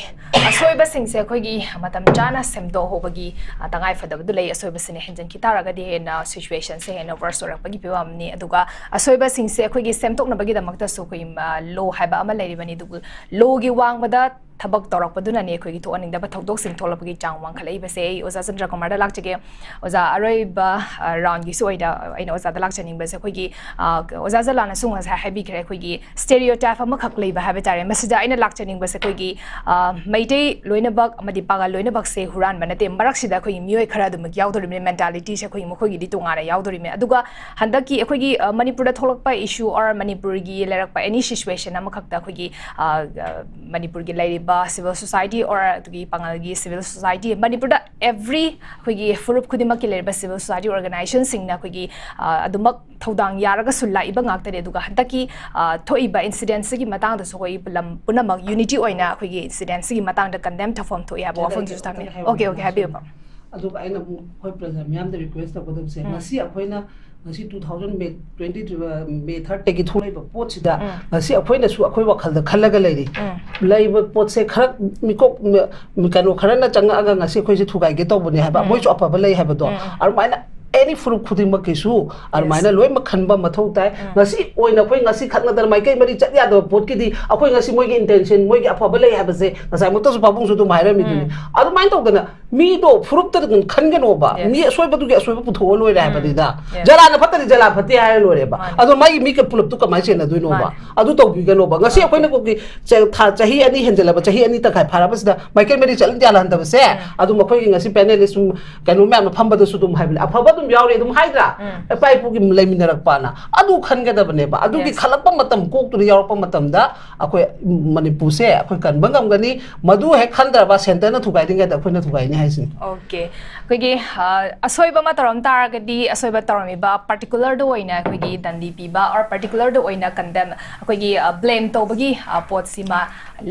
ꯑꯁꯣꯏꯕꯁꯤꯡꯁꯦ ꯑꯩꯈꯣꯏꯒꯤ ꯃꯇꯝ ꯆꯥꯅ ꯁꯦꯝꯗꯣꯛꯍꯧꯕꯒꯤ, ꯑ, ꯇꯉꯥꯏ ꯐꯗꯕꯗꯨ ꯂꯩ꯫ ꯑꯁꯣꯏꯕꯁꯤꯅ ꯍꯦꯟꯖꯟꯈꯤ ꯇꯥꯔꯒꯗꯤ ꯍꯦꯟꯅ situationꯁꯦ ꯍꯦꯟꯅ worse ꯑꯣꯏꯔꯛꯄꯒꯤ ꯐꯤꯕꯝꯅꯤ꯫ ꯑꯗꯨꯒ ꯑꯁꯣꯏꯕꯁꯤꯡꯁꯦ ꯑꯩꯈꯣꯏꯒꯤ ꯁꯦꯝꯗꯣꯛꯅꯕꯒꯤꯗꯃꯛꯇꯁꯨ ꯑꯩꯈꯣꯏ, ꯑ, law ꯍꯥꯏꯕ ꯑꯃ ꯂꯩꯔꯤꯕꯅꯤ꯫ ꯑꯗꯨꯕꯨ lawꯒꯤ ꯋꯥꯡꯃꯗ ꯊꯕꯛ ꯇꯧꯔꯛꯄꯗꯨꯅꯅꯦ ꯑꯩꯈꯣꯏꯒꯤ ꯊꯣꯛꯍꯟꯅꯤꯡꯗꯕ ꯊꯧꯗꯣꯛꯁꯤꯡ ꯊꯣꯛꯂꯛꯄꯒꯤ ꯆꯥꯡ ꯋꯥꯡꯈꯠꯂꯛꯏꯕꯁꯦ꯫ ꯑꯩ ꯑꯣꯖꯥ ꯆꯟꯗ꯭ꯔꯀꯨꯃꯥꯔꯗ ꯂꯥꯛꯆꯒꯦ꯫ ꯑꯣꯖꯥ, ꯑꯔꯣꯏꯕ, ꯑ, roundꯒꯤꯁꯨ ꯑꯣꯏꯅ ꯑꯩꯅ ꯑꯣꯖꯥꯗ ꯂꯥꯛꯆꯅꯤꯡꯕꯁꯦ ꯑꯩꯈꯣꯏꯒꯤ, ꯑ, ꯑꯣꯖꯥ ꯖꯂꯥꯅꯁꯨ ꯉꯁꯥꯏ ꯍꯥꯏꯕꯤꯈ꯭ꯔꯦ, ꯑꯩꯈꯣꯏꯒꯤ stereotype ꯑꯃꯈꯛ ꯂꯩꯕ ꯍꯥꯏꯕ ꯇꯥꯔꯦ꯫ ꯃꯁꯤꯗ ꯑꯩꯅ ꯂꯥꯛꯆꯅꯤꯡꯕꯁꯦ ꯑꯩꯈꯣꯏꯒꯤ, ꯑ, ꯃꯩꯇꯩ ꯂꯣꯏꯅꯃꯛ ꯑꯃꯗꯤ ꯄꯥꯉꯜ ꯂꯣꯏꯅꯃꯛꯁꯦ ꯍꯨꯔꯥꯟꯕ ꯅꯠꯇꯦ, ꯃꯔꯛꯁꯤꯗ ꯑꯩꯈꯣꯏꯒꯤ ꯃꯤꯑꯣꯏ ꯈꯔ ꯑꯗꯨꯃꯛ ꯌꯥꯎꯗꯣꯔꯤꯕꯅꯤ, mentalityꯁꯦ ꯑꯩꯈꯣꯏꯒꯤ ꯃꯈꯣꯏꯒꯤꯗꯤ ꯇꯣꯉꯥꯟꯅ ꯌꯥꯎꯗꯣꯔꯤꯕꯅꯤ꯫ ꯑꯗꯨꯒ ꯍꯟꯗꯛꯀꯤ ꯑꯩꯈꯣꯏꯒꯤ, ꯑ, ꯃꯅꯤꯄꯨꯔꯗ ꯊꯣꯛꯂꯛꯄ issue or ꯃꯅꯤꯄꯨꯔꯒꯤ ꯂꯩꯔꯛꯄ any situation ꯑꯃꯈꯛꯇ ꯑꯩꯈꯣꯏꯒꯤ, ꯑ, ꯑ, ꯃꯅꯤꯄꯨꯔꯒꯤ ꯂꯩꯔꯤꯕ civil society or ꯑꯗꯨꯒꯤ ꯄꯥꯉꯜꯒꯤ civil society, ꯃꯅꯤꯄꯨꯔꯗ every ꯑꯩꯈꯣꯏꯒꯤ ꯐꯨꯔꯨꯞ ꯈꯨꯗꯤꯡꯃꯛꯀꯤ ꯂꯩꯔꯤꯕ civil society organizationꯁꯤꯡꯅ ꯑꯩꯈꯣꯏꯒꯤ, ꯑ, ꯑꯗꯨꯃꯛ ꯊꯧꯗꯥꯡ ꯌꯥꯔꯒꯁꯨ ꯂꯥꯛꯏꯕ ꯉꯥꯛꯇꯅꯤ꯫ ꯑꯗꯨꯒ ꯍꯟꯗꯛꯀꯤ, ꯑ, ꯊꯣꯛꯏꯕ incidentꯁꯤꯒꯤ ꯃꯇꯥꯡꯗꯁꯨ ꯑꯩꯈꯣꯏ ꯂꯝ ꯄꯨꯝꯅꯃꯛ unity ꯑꯣꯏꯅ ꯑꯩꯈꯣꯏꯒꯤ incidentꯁꯤꯒꯤ ꯃꯇꯥꯡꯗ condemn ꯇꯧꯐꯝ ꯊꯣꯛꯏ ꯍꯥꯏꯕ ꯋꯥꯐꯝꯗꯨꯁꯨ ꯊꯝꯃꯤ꯫ Okay, okay, ꯍꯥꯏꯕꯤꯌꯨ꯫ ꯑꯗꯨꯒ ꯑꯩꯅ ꯑꯃꯨꯛ ꯑꯩꯈꯣꯏ ꯄ꯭ꯔꯖꯥ ꯃꯤꯌꯥꯝꯗ request ꯇꯧꯒꯗꯕꯁꯦ, ꯎꯝ. ꯉꯁꯤ ꯑꯩꯈꯣꯏꯅ ꯉꯁꯤ two thousand May twenty, May thirtyꯗꯒꯤ ꯊꯣꯛꯂꯛꯏꯕ ꯄꯣꯠꯁꯤꯗ ꯎꯝ. ꯉꯁꯤ ꯑꯩꯈꯣꯏꯅꯁꯨ ꯑꯩꯈꯣꯏ ꯋꯥꯈꯜꯗ ꯈꯜꯂꯒ ꯂꯩꯔꯤ꯫ ꯎꯝ. ꯂꯩꯕ ꯄꯣꯠꯁꯦ ꯈꯔ ꯃꯤꯀꯣꯛ, ꯃꯤ-, ꯀꯩꯅꯣ ꯈꯔꯅ ꯆꯪꯉꯛꯑꯒ ꯉꯁꯤ ꯑꯩꯈꯣꯏꯁꯦ ꯊꯨꯒꯥꯏꯒꯦ ꯇꯧꯕꯅꯦ ꯍꯥꯏꯕ, ꯎꯝ. ꯃꯣꯏꯁꯨ ꯑꯐꯕ ꯂꯩ ꯍꯥꯏꯕꯗꯣ꯫ ꯎꯝ, ꯎꯝ. ꯑꯗꯨꯃꯥꯏꯅ ꯑꯦꯅꯤ ꯐꯨꯔꯨꯞ ꯈꯨꯗꯤꯡꯃꯛꯀꯤꯁꯨ ꯑꯗꯨꯃꯥꯏꯅ ꯂꯣꯏꯅꯃꯛ ꯈꯟꯕ ꯃꯊꯧ ꯇꯥꯏ꯫ ꯉꯁꯤ ꯑꯣꯏꯅ ꯑꯩꯈꯣꯏ ꯉꯁꯤ ꯈꯠꯅꯗꯅ ꯃꯥꯏꯀꯩ ꯃꯔꯤ ꯆꯠ ꯌꯥꯗꯕ ꯄꯣꯠꯀꯤꯗꯤ ꯑꯩꯈꯣꯏ ꯉꯁꯤ ꯃꯣꯏꯒꯤ ꯏꯟꯇꯦꯟꯁꯟ, ꯃꯣꯏꯒꯤ ꯑꯐꯕ ꯂꯩ ꯍꯥꯏꯕꯁꯦ ꯉꯁꯥꯏꯃꯛꯇꯁꯨ ꯄꯥꯕꯨꯡꯁꯨ ꯑꯗꯨꯝ ꯍꯥꯏꯔꯝꯃꯤꯗꯨꯅꯤ꯫ ꯑꯗꯨꯃꯥꯏꯅ ꯇꯧꯗꯅ ꯃꯤꯗꯣ ꯐꯨꯔꯨꯞꯇ ꯑꯗꯨꯝ ꯈꯟꯒꯅꯣꯕ꯫ ꯃꯤ ꯑꯁꯣꯏꯕꯗꯨꯒꯤ ꯑꯁꯣꯏꯕ ꯄꯨꯊꯣꯛꯑ ꯂꯣꯏꯔꯦ ꯍꯥꯏꯕꯅꯤꯗ꯫ ꯖꯂꯥꯅ ꯐꯠꯇꯗꯤ ꯖꯂꯥ ꯐꯠꯇꯦ ꯍꯥꯏꯔ ꯂꯣꯏꯔꯦꯕ꯫ ꯑꯗꯣ ꯃꯥꯒꯤ ꯃꯤ ꯄꯨꯂꯞꯇꯨ ꯀꯃꯥꯏꯅ ꯆꯦꯟꯅꯗꯣꯏꯅꯣꯕ? ꯑꯗꯨ ꯇꯧꯕꯤꯒꯅꯣꯕ꯫ ꯉꯁꯤ ꯑꯩꯈꯣꯏꯅ ꯀꯣꯛꯀꯤ ꯆ-, ꯊꯥ, ꯆꯍꯤ ꯑꯅꯤ ꯍꯦꯟꯖꯜꯂꯕ, ꯆꯍꯤ ꯑꯅꯤ ꯇꯪꯈꯥꯏ ꯐꯥꯔꯕꯁꯤꯗ ꯃꯥꯏꯀꯩ ꯃꯔꯤ ꯆꯠꯂ ꯌꯥꯜꯍꯟꯗꯕꯁꯦ ꯑꯗꯨꯝ ꯑꯩꯈꯣꯏꯒꯤ ꯉꯁꯤ ꯄꯦꯅꯦꯂꯤꯁ ꯁꯨꯝ ꯀꯩꯅꯣ ꯃꯌꯥꯝꯅ ꯐꯝꯕꯗꯁꯨ ꯑꯗꯨꯝ ꯍꯥꯏꯕꯅꯦ, ꯑꯐꯕ ꯑꯗꯨꯝ ꯌꯥꯎꯔꯤ ꯑꯗꯨꯝ ꯍꯥꯏꯗ꯭ꯔꯥ? ꯏꯄꯥ ꯏꯄꯨꯒꯤ ꯂꯩꯃꯤꯟꯅꯔꯛꯄꯅ꯫ ꯑꯗꯨ ꯈꯟꯒꯗꯕꯅꯦꯕ꯫ ꯑꯗꯨꯒꯤ ꯈꯜꯂꯛꯄ ꯃꯇꯝ ꯀꯣꯛꯇꯨꯗ ꯌꯥꯎꯔꯛꯄ ꯃꯇꯝꯗ ꯑꯩꯈꯣꯏ ꯃꯅꯤꯄꯨꯔꯁꯦ ꯑꯩꯈꯣꯏ ꯀꯟꯕ ꯉꯝꯒꯅꯤ꯫ ꯃꯗꯨ ꯍꯦꯛ ꯈꯟꯗ꯭ꯔꯕ ꯁꯦꯟꯇꯔꯅ ꯊꯨꯒꯥꯏꯔꯤꯉꯩꯗ ꯑꯩꯈꯣꯏꯅ ꯊꯨꯒꯥꯏꯅꯤ ꯍꯥꯏꯁꯤꯅꯤ꯫ ꯑꯣꯀꯦ, ꯑꯩꯈꯣꯏꯒꯤ ꯑ, ꯑꯁꯣꯏꯕ ꯑꯃ ꯇꯧꯔꯝ ꯇꯥꯔꯒꯗꯤ ꯑꯁꯣꯏꯕ ꯇꯧꯔꯝꯃꯤꯕ ꯄꯥꯔꯇꯤꯀꯨꯂꯔꯗ ꯑꯣꯏꯅ ꯑꯩꯈꯣꯏꯒꯤ ꯗꯟꯗꯤ ꯄꯤꯕ ꯑꯣꯔ ꯄꯥꯔꯇꯤꯀꯨꯂꯔꯗ ꯑꯣꯏꯅ ꯀꯟꯗꯦꯝ, ꯑꯩꯈꯣꯏꯒꯤ ꯕ꯭ꯂꯦꯝ ꯇꯧꯕꯒꯤ ꯑ, ꯄꯣꯠꯁꯤꯃ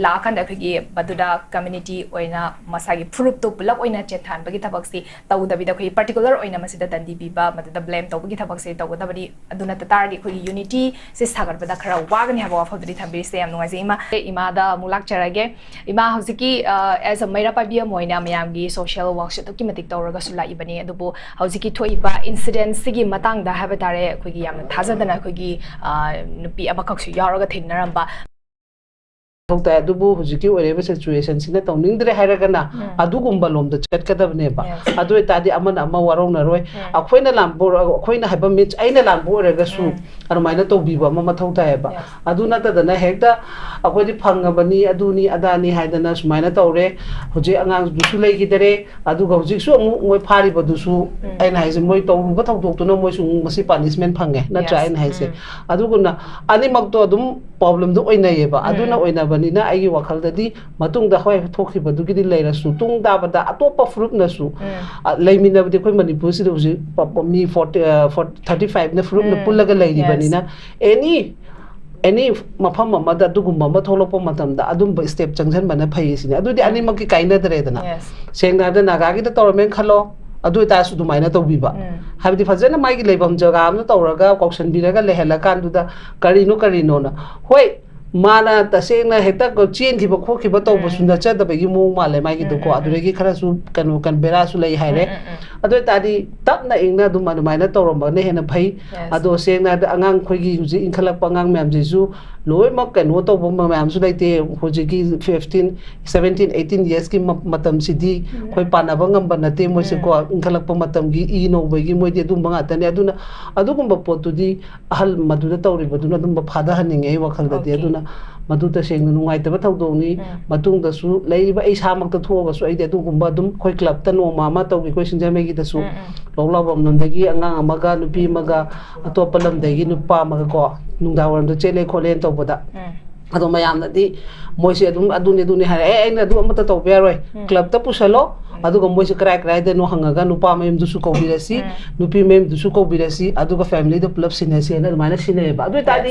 ꯂꯥꯛꯑꯀꯥꯟꯗ ꯑꯩꯈꯣꯏꯒꯤ ꯃꯗꯨꯗ ꯀꯝꯃ꯭ꯌꯨꯅꯤꯇꯤ ꯑꯣꯏꯅ ꯃꯁꯥꯒꯤ ꯐꯨꯔꯨꯞꯇꯨ ꯄꯨꯂꯞ ꯑꯣꯏꯅ ꯆꯦꯟꯊꯍꯟꯕꯒꯤ ꯊꯕꯛꯁꯤ ꯇꯧꯗꯕꯤꯗ ꯑꯩꯈꯣꯏꯒꯤ ꯄꯥꯔꯇꯤꯀꯨꯂꯔ ꯑꯣꯏꯅ ꯃꯁꯤꯗ ꯗꯟꯗꯤ ꯄꯤꯕ, ꯃꯗꯨꯗ ꯕ꯭ꯂꯦꯝ ꯇꯧꯕꯒꯤ ꯊꯕꯛꯁꯦ ꯇꯧꯒꯗꯕꯅꯤ꯫ ꯑꯗꯨ ꯅꯠꯇ ꯇꯥꯔꯗꯤ ꯑꯩꯈꯣꯏꯒꯤ ꯌꯨꯅꯤꯇꯤ ꯁꯤ ꯁꯥꯒꯠꯄꯗ ꯈꯔ ꯋꯥꯒꯅꯤ ꯍꯥꯏꯕ ꯋꯥꯐꯝꯗꯨꯗꯤ ꯊꯝꯕꯤꯔꯤꯁꯦ꯫ ꯌꯥꯝ ꯅꯨꯡꯉꯥꯏꯖꯩ ꯏꯃꯥ꯫ ꯏꯃꯥꯗ ꯑꯃꯨꯛ ꯂꯥꯛꯆꯔꯒꯦ꯫ ꯏꯃꯥ, ꯍꯧꯖꯤꯛꯀꯤ ꯑꯦꯖ ꯑ ꯃꯩꯔꯥ ꯄꯥꯏꯕꯤ ꯑꯃ ꯑꯣꯏꯅ ꯃꯌꯥꯝꯒꯤ ꯁꯣꯁꯤꯌꯦꯜ ꯋꯥꯔꯛꯁꯦ ꯑꯗꯨꯛꯀꯤ ꯃꯇꯤꯛ ꯇꯧꯔꯒꯁꯨ ꯂꯥꯛꯏꯕꯅꯤ꯫ ꯑꯗꯨꯕꯨ ꯍꯧꯖꯤꯛꯀꯤ ꯊꯣꯛꯏꯕ ꯏꯟꯁꯤꯗꯦꯟꯁꯤꯒꯤ ꯃꯇꯥꯡꯗ ꯍꯥꯏꯕ ꯇꯥꯔꯦ, ꯑꯩꯈꯣꯏꯒꯤ ꯌꯥꯝꯅ ꯊꯥꯖꯗꯅ ꯑꯩꯈꯣꯏꯒꯤ ꯑ, ꯅꯨꯄꯤ ꯑꯃꯈꯛꯁꯨ ꯌꯥꯎꯔꯒ ꯊꯦꯡꯅꯔꯝꯕ꯫ ꯃꯊꯧ ꯇꯥꯏ꯫ ꯑꯗꯨꯕꯨ ꯍꯧꯖꯤꯛꯀꯤ ꯑꯣꯏꯔꯤꯕ ꯁꯤꯆꯨꯋꯦꯁꯟꯁꯤꯅ ꯇꯧꯅꯤꯡꯗ꯭ꯔꯦ ꯍꯥꯏꯔꯒꯅ ꯑꯗꯨꯒꯨꯝꯕ ꯂꯣꯝꯗ ꯆꯠꯀꯗꯕꯅꯦꯕ꯫ ꯑꯗꯨ ꯑꯣꯏꯇꯥꯔꯗꯤ ꯑꯃꯅ ꯑꯃ ꯋꯥꯔꯧꯅꯔꯣꯏ꯫ ꯑꯩꯈꯣꯏꯅ ꯂꯥꯟꯕ ꯑꯣꯏꯔ-, ꯑꯩꯈꯣꯏꯅ ꯍꯥꯏꯕ ꯃꯤꯟꯁ ꯑꯩꯅ ꯂꯥꯟꯕ ꯑꯣꯏꯔꯒꯁꯨ ꯑꯗꯨꯃꯥꯏꯅ ꯇꯧꯕꯤꯕ ꯑꯃ ꯃꯊꯧ ꯇꯥꯏꯌꯦꯕ꯫ ꯑꯗꯨ ꯅꯠꯇꯗꯅ ꯍꯦꯛꯇ ꯑꯩꯈꯣꯏꯗꯤ ꯐꯪꯉꯕꯅꯤ, ꯑꯗꯨꯅꯤ ꯑꯗꯥꯅꯤ ꯍꯥꯏꯗꯅ ꯁꯨꯃꯥꯏꯅ ꯇꯧꯔꯦ꯫ ꯍꯧꯖꯤꯛ ꯑꯉꯥꯡꯗꯨꯁꯨ ꯂꯩꯈꯤꯗꯔꯦ, ꯑꯗꯨꯒ ꯍꯧꯖꯤꯛꯁꯨ ꯑꯃꯨꯛ ꯃꯣꯏ ꯐꯥꯔꯤꯕꯗꯨꯁꯨ ꯑꯩꯅ ꯍꯥꯏꯁꯦ, ꯃꯣꯏ ꯇꯧꯔꯨꯕ ꯊꯧꯗꯣꯛꯇꯨꯅ ꯃꯣꯏꯁꯨ ꯑꯃꯨꯛ ꯉꯁꯤ ꯄꯥꯅꯤꯁꯃꯦꯟ ꯐꯪꯉꯦ, ꯅꯠꯇ꯭ꯔꯥ? ꯑꯩꯅ ꯍꯥꯏꯁꯦ꯫ ꯑꯗꯨꯒꯨꯝꯅ ꯑꯅꯤꯃꯛꯇꯣ ꯑꯗꯨꯝ ꯄ꯭ꯔꯣꯕ꯭ꯂꯦꯝꯗꯣ ꯑꯣꯏꯅꯩꯌꯦꯕ꯫ ꯑꯗꯨꯅ ꯑꯣꯏꯅꯕꯅꯤꯅ ꯑꯩꯒꯤ ꯋꯥꯈꯜꯗꯗꯤ ꯃꯇꯨꯡꯗ ꯍꯣꯏ ꯊꯣꯛꯈꯤꯕꯗꯨꯒꯤꯗꯤ ꯂꯩꯔꯁꯨ, ꯇꯨꯡ ꯇꯥꯕꯗ ꯑꯇꯣꯞꯄ ꯐꯨꯔꯨꯞꯅꯁꯨ, ꯑ, ꯂꯩꯃꯤꯟꯅꯕꯗꯤ ꯑꯩꯈꯣꯏ ꯃꯅꯤꯄꯨꯔꯁꯤꯗ ꯍꯧꯖꯤꯛ ꯄ-, ꯄ-, ꯃꯤ ꯐꯣꯔꯇꯤ, ꯑ, ꯐꯣꯔ-, ꯊꯥꯔꯇꯤ ꯐꯥꯏꯚꯅ ꯐꯨꯔꯨꯞꯅ ꯄꯨꯜꯂꯒ ꯂꯩꯔꯤꯕꯅꯤꯅ, ꯑꯦꯅꯤ ꯑꯦꯅꯤ ꯃꯐꯝ ꯑꯃꯗ ꯑꯗꯨꯒꯨꯝꯕ ꯑꯃ ꯊꯣꯛꯂꯛꯄ ꯃꯇꯝꯗ ꯑꯗꯨꯝꯕ ꯁ꯭ꯇꯦꯞ ꯆꯪꯁꯤꯟꯕꯅ ꯐꯩ ꯁꯤꯅꯤ꯫ ꯑꯗꯨꯗꯤ ꯑꯅꯤꯃꯛꯀꯤ ꯀꯥꯏꯅꯗ꯭ꯔꯦꯗꯅ꯫ ꯁꯦꯡꯅ ꯍꯥꯏꯔꯕꯗ ꯅꯥꯒꯥꯒꯤꯗ ꯇꯧꯔꯝꯃꯦꯅ ꯈꯜꯂꯣ, ꯑꯗꯨ ꯑꯣꯏꯇꯥꯔꯁꯨ ꯑꯗꯨꯃꯥꯏꯅ ꯇꯧꯕꯤꯕ꯫ ꯍꯥꯏꯕꯗꯤ ꯐꯖꯅ ꯃꯥꯒꯤ ꯂꯩꯐꯝ ꯖꯒꯥ ꯑꯃꯗ ꯇꯧꯔꯒ ꯀꯧꯁꯟꯕꯤꯔꯒ ꯂꯩꯍꯜꯂꯀꯥꯟꯗꯨꯗ ꯀꯔꯤꯅꯣ ꯀꯔꯤꯅꯣꯅ꯫ ꯍꯣꯏ, ꯃꯥꯅ ꯇꯁꯦꯡꯅ ꯍꯦꯛꯇ ꯆꯦꯟꯈꯤꯕ ꯈꯣꯠꯈꯤꯕ ꯇꯧꯕꯁꯨ ꯎꯝ꯫ ꯅꯠꯆꯗꯕꯒꯤ ꯃꯑꯣꯡ ꯃꯥꯜꯂꯦ ꯃꯥꯒꯤꯗꯨꯀꯣ꯫ ꯎꯝ, ꯎꯝ, ꯎꯝ꯫ ꯑꯗꯨꯗꯒꯤ ꯈꯔꯁꯨ ꯀꯩꯅꯣ ꯀꯩꯅꯣ ꯕꯦꯔꯥꯁꯨ ꯂꯩ ꯍꯥꯏꯔꯦ꯫ ꯎꯝ, ꯎꯝ, ꯎꯝ꯫ ꯑꯗꯨ ꯑꯣꯏꯇꯥꯔꯗꯤ ꯇꯞꯅ ꯏꯪꯅ ꯑꯗꯨꯝ ꯑꯗꯨꯃꯥꯏꯅ ꯇꯧꯔꯝꯕꯅ ꯍꯦꯟꯅ ꯐꯩ꯫ Yes. ꯑꯗꯣ ꯁꯦꯡꯅ ꯍꯥꯏꯔꯕꯗ ꯑꯉꯥꯡ, ꯑꯩꯈꯣꯏꯒꯤ ꯍꯧꯖꯤꯛ ꯏꯟꯈꯠꯂꯛꯄ ꯑꯉꯥꯡ ꯃꯌꯥꯝꯁꯤꯁꯨ ꯂꯣꯏꯅꯃꯛ ꯀꯩꯅꯣ ꯇꯧꯕ ꯃꯌꯥꯝꯁꯨ ꯂꯩꯇꯦ꯫ ꯍꯧꯖꯤꯛꯀꯤ fifteen, seventeen, eighteen yearsꯀꯤ ꯃ-, ꯃꯇꯝꯁꯤꯗꯤ ꯎꯝ꯫ ꯑꯩꯈꯣꯏ ꯄꯥꯟꯅꯕ ꯉꯝꯕ ꯅꯠꯇꯦ ꯃꯣꯏꯁꯦꯀꯣ꯫ ꯎꯝ꯫ ꯏꯟꯈꯠꯂꯛꯄ ꯃꯇꯝꯒꯤ ꯏ ꯅꯧꯕꯒꯤ ꯃꯣꯏꯗꯤ ꯑꯗꯨꯝꯕ ꯉꯥꯛꯇꯅꯦ꯫ ꯑꯗꯨꯅ ꯑꯗꯨꯒꯨꯝꯕ ꯄꯣꯠꯇꯨꯗꯤ ꯑꯍꯜ ꯃꯗꯨꯗ ꯇꯧꯔꯤꯕꯗꯨꯅ ꯑꯗꯨꯝꯕ ꯐꯥꯗꯍꯟꯅꯤꯡꯉꯦ ꯑꯩ ꯋꯥꯈꯜꯗꯗꯤ꯫ Okay. ꯑꯗꯨꯅ ꯃꯗꯨ ꯇꯁꯦꯡꯅ ꯅꯨꯡꯉꯥꯏꯇꯕ ꯊꯧꯗꯣꯛꯅꯤ꯫ ꯎꯝ꯫ ꯃꯇꯨꯡꯗꯁꯨ ꯂꯩꯔꯤꯕ ꯑꯩ ꯏꯁꯥꯃꯛꯇ ꯊꯣꯛꯑꯒꯁꯨ ꯑꯩꯗꯤ ꯑꯗꯨꯒꯨꯝꯕ ꯑꯗꯨꯝ ꯑꯩꯈꯣꯏ clubꯇ ꯅꯣꯡꯃ ꯑꯃ ꯇꯧꯈꯤ ꯑꯩꯈꯣꯏ ꯁꯤꯡꯖꯃꯩꯒꯤꯗꯁꯨ꯫ ꯎꯝ, ꯎꯝ꯫ ꯂꯧꯂꯥꯕꯝ ꯂꯣꯝꯗꯒꯤ ꯑꯉꯥꯡ ꯑꯃꯒ ꯅꯨꯄꯤ ꯑꯃꯒ ꯑꯇꯣꯞꯄ ꯂꯝꯗꯒꯤ ꯅꯨꯄꯥ ꯑꯃꯒ ꯀꯣ ꯅꯨꯡꯗꯥꯡ ꯋꯥꯏꯔꯝꯗ ꯆꯦꯜꯂꯦ ꯈꯣꯠꯂꯦꯅ ꯇꯧꯕꯗ꯫ ꯎꯝ꯫ ꯑꯗꯣ ꯃꯌꯥꯝꯅꯗꯤ ꯃꯣꯏꯁꯦ ꯑꯗꯨꯝ ꯑꯗꯨꯅꯤ ꯑꯗꯨꯅꯤ ꯍꯥꯏꯔꯦ꯫ "ꯑꯦ, ꯑꯩꯅ ꯑꯗꯨ ꯑꯃꯠꯇ ꯇꯧꯕ ꯌꯥꯔꯣꯏ꯫ ꯎꯝ꯫ Clubꯇ ꯄꯨꯁꯜꯂꯣ, ꯑꯗꯨꯒ ꯃꯣꯏꯁꯦ ꯀꯔꯥꯏ ꯀꯔꯥꯏꯗꯅꯣ ꯍꯪꯉꯒ ꯅꯨꯄꯥ ꯃꯌꯨꯝꯗꯨꯁꯨ ꯀꯧꯕꯤꯔꯁꯤ, ꯎꯝ꯫ ꯅꯨꯄꯤ ꯃꯌꯨꯝꯗꯨꯁꯨ ꯀꯧꯕꯤꯔꯁꯤ, ꯑꯗꯨꯒ familyꯗ ꯄꯨꯂꯞ ꯁꯤꯟꯅꯁꯦꯅ" ꯑꯗꯨꯃꯥꯏꯅ ꯁꯤꯟꯅꯩꯌꯦꯕ꯫ ꯑꯗꯨ ꯑꯣꯏꯇꯥꯔꯗꯤ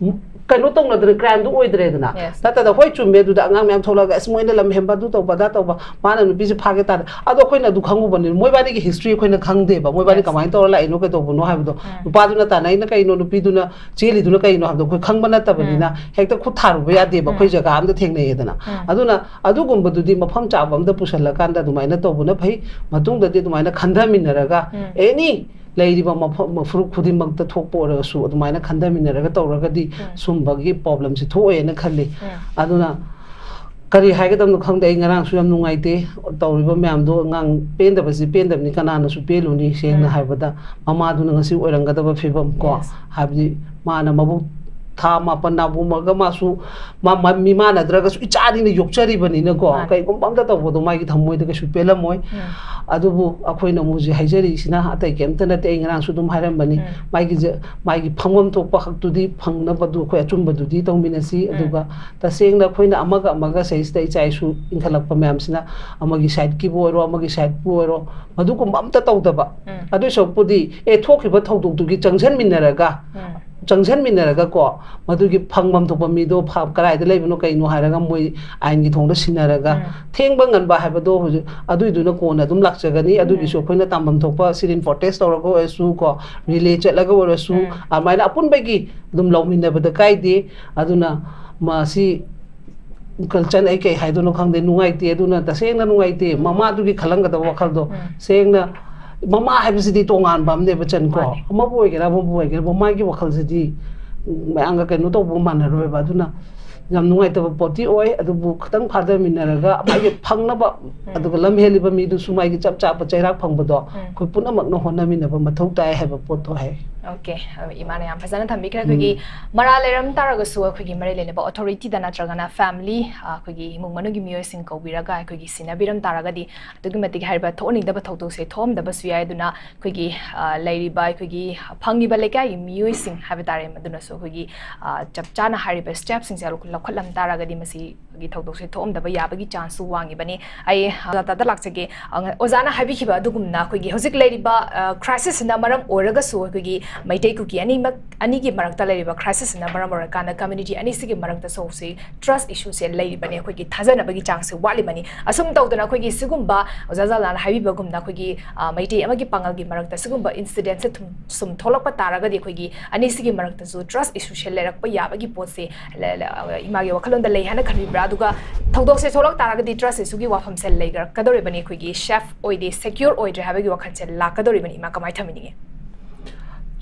Yes. ꯀꯩꯅꯣ ꯇꯧꯅꯗꯅ crimeꯗꯨ ꯑꯣꯏꯗ꯭ꯔꯦꯗꯅ꯫ Yes. ꯅꯠꯇꯗ ꯍꯣꯏ ꯆꯨꯝꯃꯦ, ꯑꯗꯨꯗ ꯑꯉꯥꯡ ꯃꯌꯥꯝ ꯊꯣꯛꯂꯛꯑꯒ "ꯑꯁ, ꯃꯣꯏꯅ ꯂꯝ ꯍꯦꯟꯕ ꯑꯗꯨ ꯇꯧꯕ ꯑꯗꯥ ꯇꯧꯕ, ꯃꯥꯅ ꯅꯨꯄꯤꯁꯦ ꯐꯥꯒꯦ ꯇꯥꯔꯦ", ꯑꯗꯣ ꯑꯩꯈꯣꯏꯅ ꯑꯗꯨ ꯈꯪꯉꯨꯕꯅꯤ, ꯃꯣꯏꯕꯥꯅꯤꯒꯤ history ꯑꯩꯈꯣꯏꯅ ꯈꯪꯗꯦꯕ, ꯃꯣꯏꯕꯥꯅꯤ Yes. ꯀꯃꯥꯏꯅ ꯇꯧꯔ ꯂꯥꯛꯏꯅꯣ ꯀꯩꯗꯧꯕꯅꯣ ꯍꯥꯏꯕꯗꯣ꯫ ꯎꯝ꯫ ꯅꯨꯄꯥꯗꯨꯅ ꯇꯥꯟꯅꯩꯅ ꯀꯩꯅꯣ, ꯅꯨꯄꯤꯗꯨꯅ ꯆꯦꯜꯂꯤꯗꯨꯅ ꯀꯩꯅꯣ ꯍꯥꯏꯕꯗꯣ ꯑꯩꯈꯣꯏ ꯈꯪꯕ ꯅꯠꯇꯕꯅꯤꯅ ꯎꯝ꯫ ꯍꯦꯛꯇ ꯈꯨꯠ ꯊꯥꯔꯨꯕ ꯌꯥꯗꯦꯕ꯫ ꯑꯩꯈꯣꯏ ꯎꯝ꯫ ꯖꯒꯥ ꯑꯝꯗ ꯊꯦꯡꯅꯩꯌꯦꯗꯅ꯫ ꯎꯝ꯫ ꯑꯗꯨꯅ ꯑꯗꯨꯒꯨꯝꯕꯗꯨꯗꯤ ꯃꯐꯝ ꯆꯥꯕ ꯑꯝꯗ ꯄꯨꯁꯜꯂꯀꯥꯟꯗ ꯑꯗꯨꯃꯥꯏꯅ ꯇꯧꯕꯅ ꯐꯩ꯫ ꯃꯇꯨꯡꯗꯗꯤ ꯑꯗꯨꯃꯥꯏꯅ ꯈꯟꯊꯃꯤꯟꯅꯔꯒ ꯎꯝ꯫ any ꯂꯩꯔꯤꯕ ꯃꯐꯝ ꯐꯨꯔꯨꯞ ꯈꯨꯗꯤꯡꯃꯛꯇ ꯊꯣꯛꯄ ꯑꯣꯏꯔꯒꯁꯨ ꯑꯗꯨꯃꯥꯏꯅ ꯈꯟꯊꯃꯤꯟꯅꯔꯒ ꯇꯧꯔꯒꯗꯤ ꯎꯝ꯫ ꯁꯨꯝꯕꯒꯤ problemꯁꯦ ꯊꯣꯛꯑꯣꯏꯅ ꯈꯜꯂꯤ꯫ ꯎꯝ꯫ ꯑꯗꯨꯅ ꯀꯔꯤ ꯍꯥꯏꯒꯗꯕꯅꯣ ꯈꯪꯗꯦ꯫ ꯑꯩ ꯉꯔꯥꯡꯁꯨ ꯌꯥꯝ ꯅꯨꯡꯉꯥꯏꯇꯦ ꯇꯧꯔꯤꯕ ꯃꯌꯥꯝꯗꯣ꯫ ꯑꯉꯥꯡ ꯄꯦꯟꯗꯕꯁꯤ ꯄꯦꯟꯗꯕꯅꯤ, ꯀꯅꯥꯅꯁꯨ ꯄꯦꯜꯂꯨꯅꯤ꯫ ꯁꯦꯡꯅ ꯎꯝ꯫ ꯍꯥꯏꯕꯗ ꯃꯃꯥꯗꯨꯅ ꯉꯁꯤ ꯑꯣꯏꯔꯝꯒꯗꯕ ꯐꯤꯕꯝ ꯀꯣ, Yes. ꯍꯥꯏꯕꯗꯤ ꯃꯥꯅ ꯃꯕꯨꯛ ꯊꯥ ꯃꯥꯄꯟ ꯅꯥꯕꯨꯝꯃꯒ ꯃꯥꯁꯨ ꯃꯥ-, ꯃꯥ-, ꯃꯤꯃꯥꯟꯅꯗ꯭ꯔꯒꯁꯨ ꯏꯆꯥꯅꯤꯅ ꯌꯣꯛꯆꯔꯤꯕꯅꯤꯅꯀꯣ꯫ ꯃꯥꯅꯦ꯫ ꯀꯩꯒꯨꯝꯕ ꯑꯝꯇ ꯇꯧꯕꯗꯣ ꯃꯥꯒꯤ ꯊꯃꯣꯏꯗ ꯀꯩꯁꯨ ꯄꯦꯜꯂꯝꯃꯣꯏ꯫ ꯎꯝ꯫ ꯑꯗꯨꯕꯨ ꯑꯩꯈꯣꯏꯅ ꯑꯃꯨꯛ ꯍꯧꯖꯤꯛ ꯍꯥꯏꯖꯔꯤꯁꯤꯅ ꯑꯇꯩ ꯀꯩꯝꯇ ꯅꯠꯇꯦ꯫ ꯑꯩ ꯉꯔꯥꯡꯁꯨ ꯑꯗꯨꯝ ꯍꯥꯏꯔꯝꯕꯅꯤ꯫ ꯎꯝ꯫ ꯃꯥꯒꯤ ꯖ-, ꯃꯥꯒꯤ ꯐꯪꯐꯝ ꯊꯣꯛꯄ ꯍꯛꯇꯨꯗꯤ ꯐꯪꯅꯕꯗꯨ ꯑꯩꯈꯣꯏ ꯑꯆꯨꯝꯕꯗꯨꯗꯤ ꯇꯧꯃꯤꯟꯅꯁꯤ꯫ ꯎꯝ꯫ ꯑꯗꯨꯒ ꯇꯁꯦꯡꯅ ꯑꯩꯈꯣꯏꯅ ꯑꯃꯒ ꯑꯃꯒ ꯁꯤꯗꯩꯁꯤꯗ ꯏꯆꯥ ꯏꯁꯨ ꯏꯟꯈꯠꯂꯛꯄ ꯃꯌꯥꯝꯁꯤꯅ ꯑꯃꯒꯤ sideꯀꯤꯕꯨ ꯑꯣꯏꯔꯣ, ꯑꯃꯒꯤ sideꯄꯨ ꯑꯣꯏꯔꯣ, ꯃꯗꯨꯒꯨꯝꯕ ꯑꯝꯇ ꯇꯧꯗꯕ꯫ ꯎꯝ꯫ ꯑꯗꯨꯏ ꯁꯔꯨꯛꯄꯨꯗꯤ, ꯑꯦ, ꯊꯣꯛꯈꯤꯕ ꯊꯧꯗꯣꯛꯇꯨꯒꯤ ꯆꯪꯁꯤꯟꯃꯤꯟꯅꯔꯒ ꯎꯝ꯫ ꯆꯪꯁꯤꯟꯃꯤꯟꯅꯔꯒꯀꯣ, ꯃꯗꯨꯒꯤ ꯐꯪꯐꯝ ꯊꯣꯛꯄ ꯃꯤꯗꯣ ꯐ-, ꯀꯗꯥꯏꯗ ꯂꯩꯕꯅꯣ ꯀꯩꯅꯣ ꯍꯥꯏꯔꯒ ꯃꯣꯏ ꯑꯥꯏꯟꯒꯤ ꯊꯣꯡꯗ ꯁꯤꯟꯅꯔꯒ, ꯎꯝ. ꯊꯦꯡꯕ ꯉꯟꯕ ꯍꯥꯏꯕꯗꯣ ꯍꯧꯖꯤꯛ ꯑꯗꯨꯏꯗꯨꯅ ꯀꯣꯟꯅ ꯑꯗꯨꯝ ꯂꯥꯛꯆꯒꯅꯤ꯫ ꯑꯗꯨꯒꯤꯁꯨ ꯎꯝ. ꯑꯩꯈꯣꯏꯅ ꯇꯥꯟꯐꯝ ꯊꯣꯛꯄ ꯁꯤꯠ-ꯏꯟ ꯄ꯭ꯔꯣꯇꯦꯁ ꯇꯧꯔꯒ ꯑꯣꯏꯔꯁꯨ ꯀꯣ, ꯔꯤꯂꯦ ꯆꯠꯂꯒ ꯑꯣꯏꯔꯁꯨ, ꯎꯝ. ꯑꯗꯨꯃꯥꯏꯅ ꯑꯄꯨꯟꯕꯒꯤ ꯑꯗꯨꯝ ꯂꯧꯃꯤꯟꯅꯕꯗ ꯀꯥꯏꯗꯦ꯫ ꯑꯗꯨꯅ ꯃꯁꯤ ꯀꯜꯆꯔ, ꯑꯩ ꯀꯩ ꯍꯥꯏꯗꯣꯏꯅꯣ ꯈꯪꯗꯦ, ꯅꯨꯡꯉꯥꯏꯇꯦ꯫ ꯑꯗꯨꯅ ꯇꯁꯦꯡꯅ ꯅꯨꯡꯉꯥꯏꯇꯦ꯫ ꯃꯃꯥꯗꯨꯒꯤ ꯈꯜꯂꯝꯒꯗꯕ ꯋꯥꯈꯜꯗꯣ, ꯎꯝ. ꯁꯦꯡꯅ, ꯃꯃꯥ ꯍꯥꯏꯕꯁꯤꯗꯤ ꯇꯣꯉꯥꯟꯕ ꯑꯃꯅꯦꯕ, ꯆꯟ, ꯀꯣ꯫ ꯃꯥꯅꯦ. ꯑꯃꯕꯨ ꯑꯣꯏꯒꯦꯔꯥ ꯑꯃꯕꯨ ꯑꯣꯏꯒꯦꯔꯥ, ꯃꯃꯥꯒꯤ ꯋꯥꯈꯜꯁꯤꯗꯤ ꯃꯌꯥꯝꯒ ꯀꯩꯅꯣ ꯇꯧꯕ ꯃꯥꯟꯅꯔꯣꯏꯕ꯫ ꯑꯗꯨꯅ ꯌꯥꯝ ꯅꯨꯡꯉꯥꯏꯇꯕ ꯄꯣꯠꯇꯤ ꯑꯣꯏ꯫ ꯑꯗꯨꯕꯨ ꯈꯤꯇꯪ ꯐꯥꯊꯃꯤꯟꯅꯔꯒ ꯃꯥꯒꯤ ꯐꯪꯅꯕ, ꯑꯗꯨꯒ ꯂꯝ ꯍꯦꯜꯂꯤꯕ ꯃꯤꯗꯨꯁꯨ ꯃꯥꯒꯤ ꯆꯞ ꯆꯥꯕ ꯆꯩꯔꯥꯛ ꯐꯪꯕꯗꯣ ꯎꯝ. ꯑꯩꯈꯣꯏ ꯄꯨꯝꯅꯃꯛꯅ ꯍꯣꯠꯅꯃꯤꯟꯅꯕ ꯃꯊꯧ ꯇꯥꯏ ꯍꯥꯏꯕ ꯄꯣꯠꯇꯣ ꯍꯥꯏ꯫ ꯑꯣꯀꯦ, ꯏꯃꯥꯅ ꯌꯥꯝ ꯐꯖꯅ ꯊꯝꯕꯤꯈ꯭ꯔꯦ꯫ ꯑꯩꯈꯣꯏꯒꯤ ꯃꯔꯥꯜ ꯂꯩꯔꯝ ꯇꯥꯔꯒꯁꯨ ꯑꯩꯈꯣꯏꯒꯤ ꯃꯔꯤ ꯂꯩꯅꯕ ꯑꯣꯊꯣꯔꯤꯇꯤꯗ ꯅꯠꯇ꯭ꯔꯒꯅ ꯐꯦꯃꯤꯂꯤ, ꯑꯩꯈꯣꯏꯒꯤ ꯏꯃꯨꯡ ꯃꯅꯨꯡꯒꯤ ꯃꯤꯑꯣꯏꯁꯤꯡ ꯀꯧꯕꯤꯔꯒ ꯑꯩꯈꯣꯏꯒꯤ ꯁꯤꯟꯅꯕꯤꯔꯝ ꯇꯥꯔꯒꯗꯤ ꯑꯗꯨꯛꯀꯤ ꯃꯇꯤꯛ ꯍꯥꯏꯔꯤꯕ ꯊꯣꯛꯍꯟꯅꯤꯡꯗꯕ ꯊꯧꯗꯣꯛꯁꯦ ꯊꯣꯛꯑꯝꯗꯕꯁꯨ ꯌꯥꯏ꯫ ꯑꯗꯨꯅ ꯑꯩꯈꯣꯏꯒꯤ, ꯑ, ꯂꯩꯔꯤꯕ ꯑꯩꯈꯣꯏꯒꯤ ꯐꯪꯉꯤꯕ ꯂꯩꯀꯥꯏꯒꯤ ꯃꯤꯑꯣꯏꯁꯤꯡ ꯍꯥꯏꯕ ꯇꯥꯔꯦ, ꯃꯗꯨꯅꯁꯨ ꯑꯩꯈꯣꯏꯒꯤ, ꯑ, ꯆꯞ ꯆꯥꯅ ꯍꯥꯏꯔꯤꯕ ꯁ꯭ꯇꯦꯞꯁꯤꯡꯁꯦ ꯂꯧꯈꯠꯂꯝ ꯇꯥꯔꯒꯗꯤ ꯃꯁꯤꯒꯤ ꯊꯧꯗꯣꯛꯁꯦ ꯊꯣꯛꯑꯝꯗꯕ ꯌꯥꯕꯒꯤ ꯆꯥꯟꯁꯁꯨ ꯋꯥꯡꯉꯤꯕꯅꯤ꯫ ꯑꯩ ꯑꯣꯖꯥ ꯇꯥꯗ ꯂꯥꯛꯆꯒꯦ꯫ ꯑ, ꯑꯣꯖꯥꯅ ꯍꯥꯏꯕꯤꯈꯤꯕ ꯑꯗꯨꯒꯨꯝꯅ ꯑꯩꯈꯣꯏꯒꯤ ꯍꯧꯖꯤꯛ ꯂꯩꯔꯤꯕ, ꯑ, ꯀ꯭ꯔꯥꯏꯁꯤꯁꯁꯤꯅ ꯃꯔꯝ ꯑꯣꯏꯔꯒꯁꯨ ꯑꯩꯈꯣꯏꯒꯤ ꯃꯩꯇꯩ ꯀꯨꯀꯤ ꯑꯅꯤꯃꯛ, ꯑꯅꯤꯒꯤ ꯃꯔꯛꯇ ꯂꯩꯔꯤꯕ ꯀ꯭ꯔꯥꯏꯁꯤꯁꯁꯤꯅ ꯃꯔꯝ ꯑꯣꯏꯔꯀꯥꯟꯗ ꯀꯝꯃ꯭ꯌꯨꯅꯤꯇꯤ ꯑꯅꯤꯁꯤꯒꯤ ꯃꯔꯛꯇꯁꯨ ꯍꯧꯖꯤꯛ ꯇ꯭ꯔꯁ ꯏꯁꯨꯁꯦ ꯂꯩꯔꯤꯕꯅꯤ, ꯑꯩꯈꯣꯏꯒꯤ ꯊꯥꯖꯅꯕꯒꯤ ꯆꯥꯡꯁꯦ ꯋꯥꯠꯂꯤꯕꯅꯤ꯫ ꯑꯁꯨꯝ ꯇꯧꯗꯅ ꯑꯩꯈꯣꯏꯒꯤ ꯁꯤꯒꯨꯝꯕ ꯑꯣꯖꯥ ꯖꯂꯥꯟꯅ ꯍꯥꯏꯕꯤꯕꯒꯨꯝꯅ ꯑꯩꯈꯣꯏꯒꯤ, ꯑ, ꯃꯩꯇꯩ ꯑꯃꯒꯤ ꯄꯥꯉꯜꯒꯤ ꯃꯔꯛꯇ ꯁꯤꯒꯨꯝꯕ ꯏꯟꯁꯤꯗꯦꯟꯁꯦ ꯊꯨꯝ-, ꯁꯨꯝ ꯊꯣꯛꯂꯛꯄ ꯇꯥꯔꯒꯗꯤ ꯑꯩꯈꯣꯏꯒꯤ ꯑꯅꯤꯁꯤꯒꯤ ꯃꯔꯛꯇꯁꯨ ꯇ꯭ꯔꯁ ꯏꯁꯨꯁꯦ ꯂꯩꯔꯛꯄ ꯌꯥꯕꯒꯤ ꯄꯣꯠꯁꯦ ꯂ-, ꯂ-, ꯏꯃꯥꯒꯤ ꯋꯥꯈꯜꯂꯣꯟꯗ ꯂꯩ ꯍꯥꯏꯅ ꯈꯟꯕꯤꯕ꯭ꯔꯥ? ꯑꯗꯨꯒ ꯊꯧꯗꯣꯛꯁꯦ ꯊꯣꯛꯂꯛ ꯇꯥꯔꯒꯗꯤ ꯇ꯭ꯔꯁ ꯏꯁꯨꯒꯤ ꯋꯥꯐꯝꯁꯦ ꯂꯩꯔꯛꯀꯗꯧꯔꯤꯕꯅꯤ, ꯑꯩꯈꯣꯏꯒꯤ ꯁꯦꯐ ꯑꯣꯏꯗꯦ, ꯁꯦꯀ꯭ꯌꯣꯔ ꯑꯣꯏꯗ꯭ꯔꯦ ꯍꯥꯏꯕꯒꯤ ꯋꯥꯈꯜꯁꯦ ꯂꯥꯛꯀꯗꯧꯔꯤꯕꯅꯤ꯫ ꯏꯃꯥ, ꯀꯃꯥꯏꯅ ꯊꯝꯕꯤꯅꯤꯡꯉꯤ?